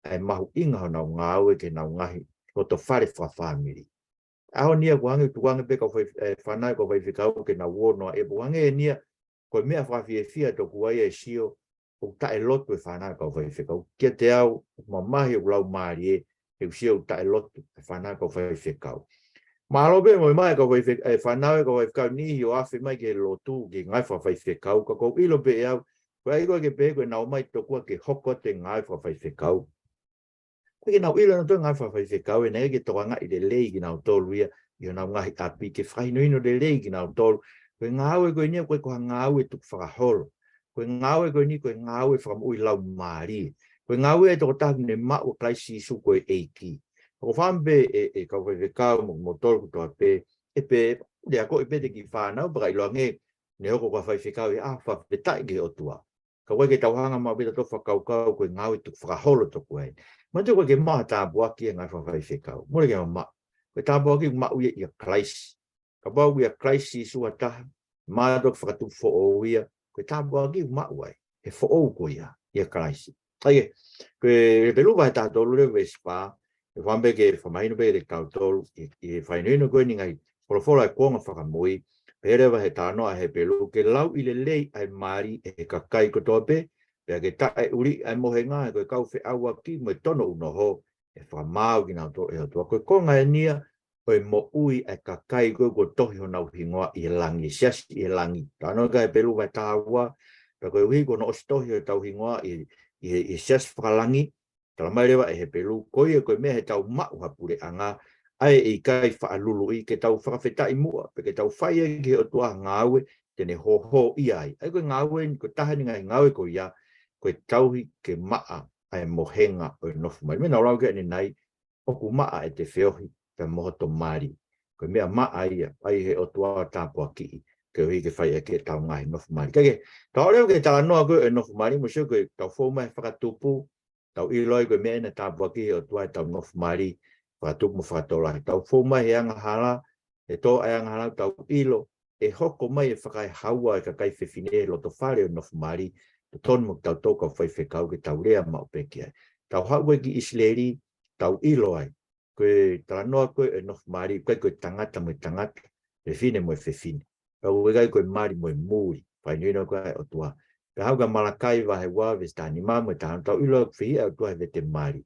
ʻa e mahuʻinga honau ngāue ki heʻenau ngaahi loto fale fakafāmili. ʻAho ni ia ʻoku hangē ʻoku tuku ange pē kau fai-, e, fānau kau faifekau ke nau ō noa, ʻe, ʻoku hangē ni ia ko e meʻa fakafiefia ʻa e tokoua ia ʻe sio ʻoku taʻelotu e fānau kau faifekau. Kiate au, ʻoku mamahi ʻoku laumālie, he ʻoku sio ʻoku taʻelotu e fānau kau faifekau. Mahalo pē ʻoku ʻomai e kau faife-, e fānau e kau faifekau ni ʻo afe mai ki he lotu, ki he ngāue fakafaifekau, ka ʻoku ou ʻilo pē ʻe au, ko e ʻai ko ē ke pehē ko ʻenau ō mai tokua ke hoko atu e ngāue fakafaifekau. Ko e ke nau ʻilo nautolu e ngāue fakafaifekau, ʻe ʻikai ke tokangaʻi lelei kinautolu ia ʻi honau ngaahi ʻapi, ke fakahinohino lelei kinautolu. Ko e ngāue ko eni ia ʻoku ʻikai ko ha ngāue tukufakaholo. Ko e ngāue ko eni ko e ngāue fakamoʻui laumālie. Ko e ngāue ʻa e tokotaha ʻoku ne maʻu ʻa Kalaisi Sīsū ko e ʻEiki. Ko e fāmili pē e, e kau faifekau mo, mo tolu kotoa pē, ʻe pē, ʻe akoʻi pē ʻete kiʻi fānau, pea ka ʻiloange ne hoko ko ha faifekau, ʻe, ʻa, fakafetaʻi ki he ʻOtua. Ka ʻoku ʻikai ke tau hanga maʻu pē tautolu ʻo fakakaukau ko e ngāue tukufakaholo tokua eni. Mahalo ʻoku ʻikai ke maʻu ha tāpuaki ʻi he ngāue fakafaifekau. Mole ke maʻu. Ko e tāpuaki ʻoku maʻu ia ʻia Kalaisi. Kapau ʻoku ʻia Kalaisi Sīsū ha taha, mahalo ʻoku fakatupu foʻou ia, ko e tāpuaki ʻoku maʻu ai he foʻou ko ia ʻia Kalaisi. ʻA ia, ko e Hepelū vahe taha tolu leva veesi fā, ʻe fāmili ke fakamahino pē kiate kitautolu ʻi, ʻi he fakahinohino ko eni ngaahi folofola ʻo e kuonga fakamui, pehē leva he talanoa ʻa e Hepelū, ke lauʻi lelei ʻa e mali ʻe he kakai kotoa pē, pea ke taʻeʻuliʻi ʻa e mohenga, he ko e kau feʻauaki mo e tono ʻunoho ʻe fakamaau kinautolu ʻe he ʻOtua. Ko e konga eni ia ʻo e moʻui ʻa e kakai ko ē kuo tohi honau hingoa ʻi he langi, siasi ʻi he langi. Talanoa ki ai ʻa Hepelū vahe taha ua, pea koeʻuhi kuo nau ʻosi tohi hotau hingoa ʻi, ʻi he, ʻi he siasi fakalangi, talamai leva ʻe Hepelū, ko ia ko e meʻa heʻetau maʻu ha puleʻanga, ʻa ē ʻe ʻikai faʻa luluʻi, ke tau fakafetaʻi muʻa, pe ke tau fai ai ki he ʻOtua ha ngāue te ne hōhōʻia ai. ʻA ia ko e ngāue eni, ko e taha eni e ngaahi ngāue ko ia, ko e tauhi ke maʻa ʻa e mohenga ʻo e nofo mali. Meʻa naʻa ku lau ki ai ʻanenai, ʻoku maʻa ʻete feohi pea mo hoto mali. Ko e meʻa maʻa ia, ʻa ia ʻe he ʻOtua tāpuakiʻi, koeʻuhi ke fai ʻaki ʻetau ngaahi nofo mali. Ka ke, tau leva ki he talanoa ko ē ʻo e nofo mali, mou sio ko ē tau fou mai he fakatupu, tau ʻilo ai ko e meʻa eni naʻe tāpuakiʻi ʻe he ʻOtua ʻetau nofo mali, fakatupu mo fakatōlahi. Tau fou mai he angahala, ʻe tō ʻa e angahala, tau ʻilo ʻe hoko mai e fakaehaua ʻa e kakai fefine he loto fale ʻo e nofo mali, totonu mo kitautolu kau faifekau ke tau lea maʻu pē ki ai. Tau haʻu ai ki ʻIsileli, tau ʻilo ai ko e talanoa ko ē ʻo e nofo mali, ʻikai ko e tangata mo e tangata, fefine mo e fefine. Pea ʻoku ʻikai ko e mali mo e muli, fakahinohino ko ē ʻa e ʻOtua. Pea haʻu kia Malakai vahe ua veesi taha nima mo e taha ono, tau ʻilo ʻoku fehiʻa ʻa e ʻOtua he vete mali.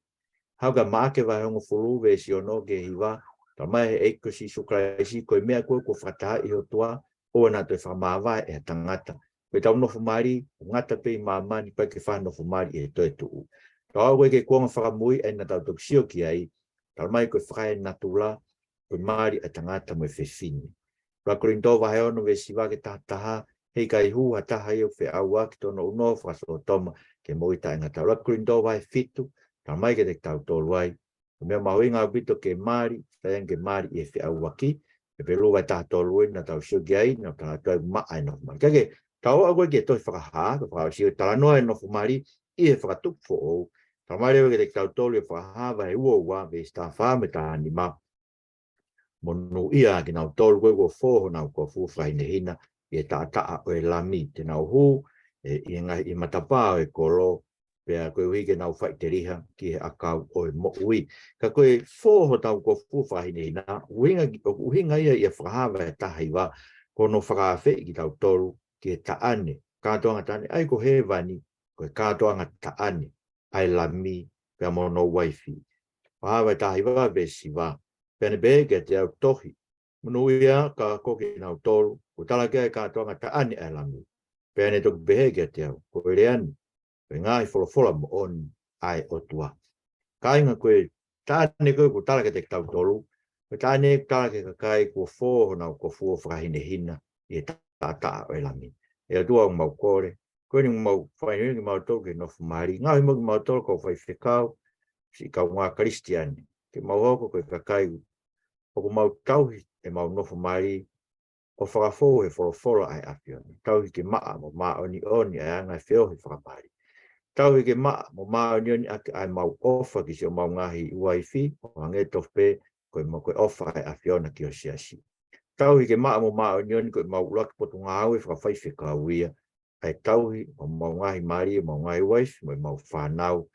Haʻu kia Maʻake vahe hongofulu veesi ono ki he hiva, Talamai ʻe he ʻEiki ko Sīsū Kalaisi, ko e meʻa ko ē kuo fakatahaʻi ʻe he ʻOtua, ʻoua naʻa toe fakamāvae ʻe ha tangata. Ko ʻetau nofo mali, ʻoku ngata pē ʻi māmani, ʻikai ke faʻa nofo mali ʻi he toetuʻu. Ka ʻoku ʻikai ke kuonga fakamui ʻa ia naʻa tau toki sio ki ai, talamai ko e fakaenatula, ko e mali ʻa e tangata mo e fefine. ʻUluaki Kolinitō vahe ono veesi hiva ki he taha taha, heʻikai hū ha taha ia ʻoku feʻauaki, tōnoʻu nofo fakasōtoma ki he moʻui taʻengata. ʻUluaki Kolinitō vahe fitu, talamai kiate kitautolu ai, ko e meʻa mahuʻinga ʻaupito ke mali, taʻeʻaonga ke mali ʻi he feʻauaki. Hepelū vahe taha tolu eni naʻa tau sio ki ai, naʻa tau talanoa ai ʻa e nofo mali. Ka ke tau ō ʻa ia ki he tohi Fakahā, ko e fakaʻosi ʻo e talanoa ʻo e nofo mali ʻi he fakatupu foʻou. Talamai leva kiate kitautolu ʻe Fakahā vahe ua ua, veesi taha fā mo e taha nima. Monūʻia kinautolu ko ē kuo fō honau kofu fakahinehina ʻi he taʻataʻa ʻo e Lami. Te nau hū ē ʻi he ngaahi, ʻi he matapā ʻo e kolo, pea koeʻuhi ke nau faʻiteliha ki he ʻakau ʻo e moʻui. Ka ko e fō hotau kofu fakahinehina, ʻuhinga, ʻuhinga ia ʻia Fakahā vahe taha hiva, ko hono fakaafeʻi kitautolu ki he taʻane, kātoanga taʻane, ʻa ia ko hēvani, ko e kātoanga taʻane ʻa e Lami pea mo hono uaifi. Fakahā vahe taha hiva veesi hiva. Pea ne pehē kiate au, Tohi, monūʻia kātoa kinautolu kuo tala ki ai e kātoanga taʻane ʻa e Lami. Pea ne toki pehē kiate au, Ko e lea ni, ko e ngaahi folofola moʻoni ʻa e ʻOtua. Kāinga, ko e taʻane ko ē kuo tala kiate kitautolu, ko e taʻane kuo tala ki he kakai kuo fō honau kofu ʻo fakahinehina ʻi he taʻataʻa ʻo e Lami. ʻE ʻOtua, ʻoku mau kole, ko eni ʻoku mau fai ni kimautolu ki he nofo mali. Ngaohi muʻa kimautolu kau faifekau, siʻi kaungā Kalisitiane, ke mau hoko ko e kakai ʻoku mau tauhi ʻemau nofo mali ʻo fakafou he folofola ʻa e ʻAfiona. Tauhi ke maʻa mo māʻoniʻoni ʻa e anga e feohi fakamali. Tauhi ke maʻa mo māʻoniʻoni ʻaki ʻa ʻemau ʻofa ki siʻomau ngaahi uaifi, ʻo hangē tofu pē ko ʻemau, ko e ʻofa ʻa e ʻAfiona ki ho siasi. Tauhi ke maʻa mo māʻoniʻoni ko ʻemau ʻuluaki potungāue fakafaifekau ia, ʻa e tauhi ʻo ʻemau ngaahi mali, ʻemau ngaahi uaifi, mo ʻemau fānau,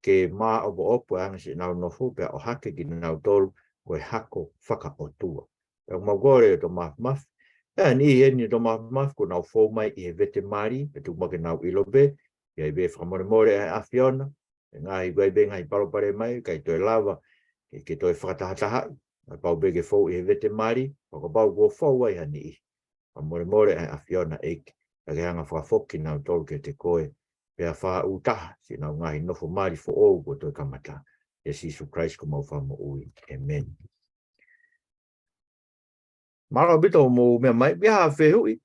ke maʻopoʻopo ʻa e anga siʻenau nofo, pea ʻohake kinautolu ko e hako fakaʻotua. Pea ʻoku mau kole ʻOtua Māfimafi, ʻa e niʻihi eni ʻOtua Māfimafi kuo nau fou mai ʻi he vete mali, pea tuku muʻa ke nau ʻilo pē, ʻi ai pē fakamolemole ʻa e ʻAfiona, ʻi he ngaahi, ʻi ai pē ngaahi palopalema ʻikai toe lava ke, ke toe fakatahatahaʻi, ʻa e pau pē ke fou ʻi he vete mali, ʻo kapau kuo fou ai ha niʻihi, fakamolemole ʻa e ʻAfiona ʻEiki, ka ke hanga fakafoki kinautolu kiate koe, pea fāʻūtaha siʻenau ngaahi nofo mali foʻou kuo toe kamata. ʻIa Sīsū Kalaisi ko homau Fakamoʻui. ʻĒmeni. Mālō ʻaupito hoʻomou meʻa mai, pea ha fehuʻi,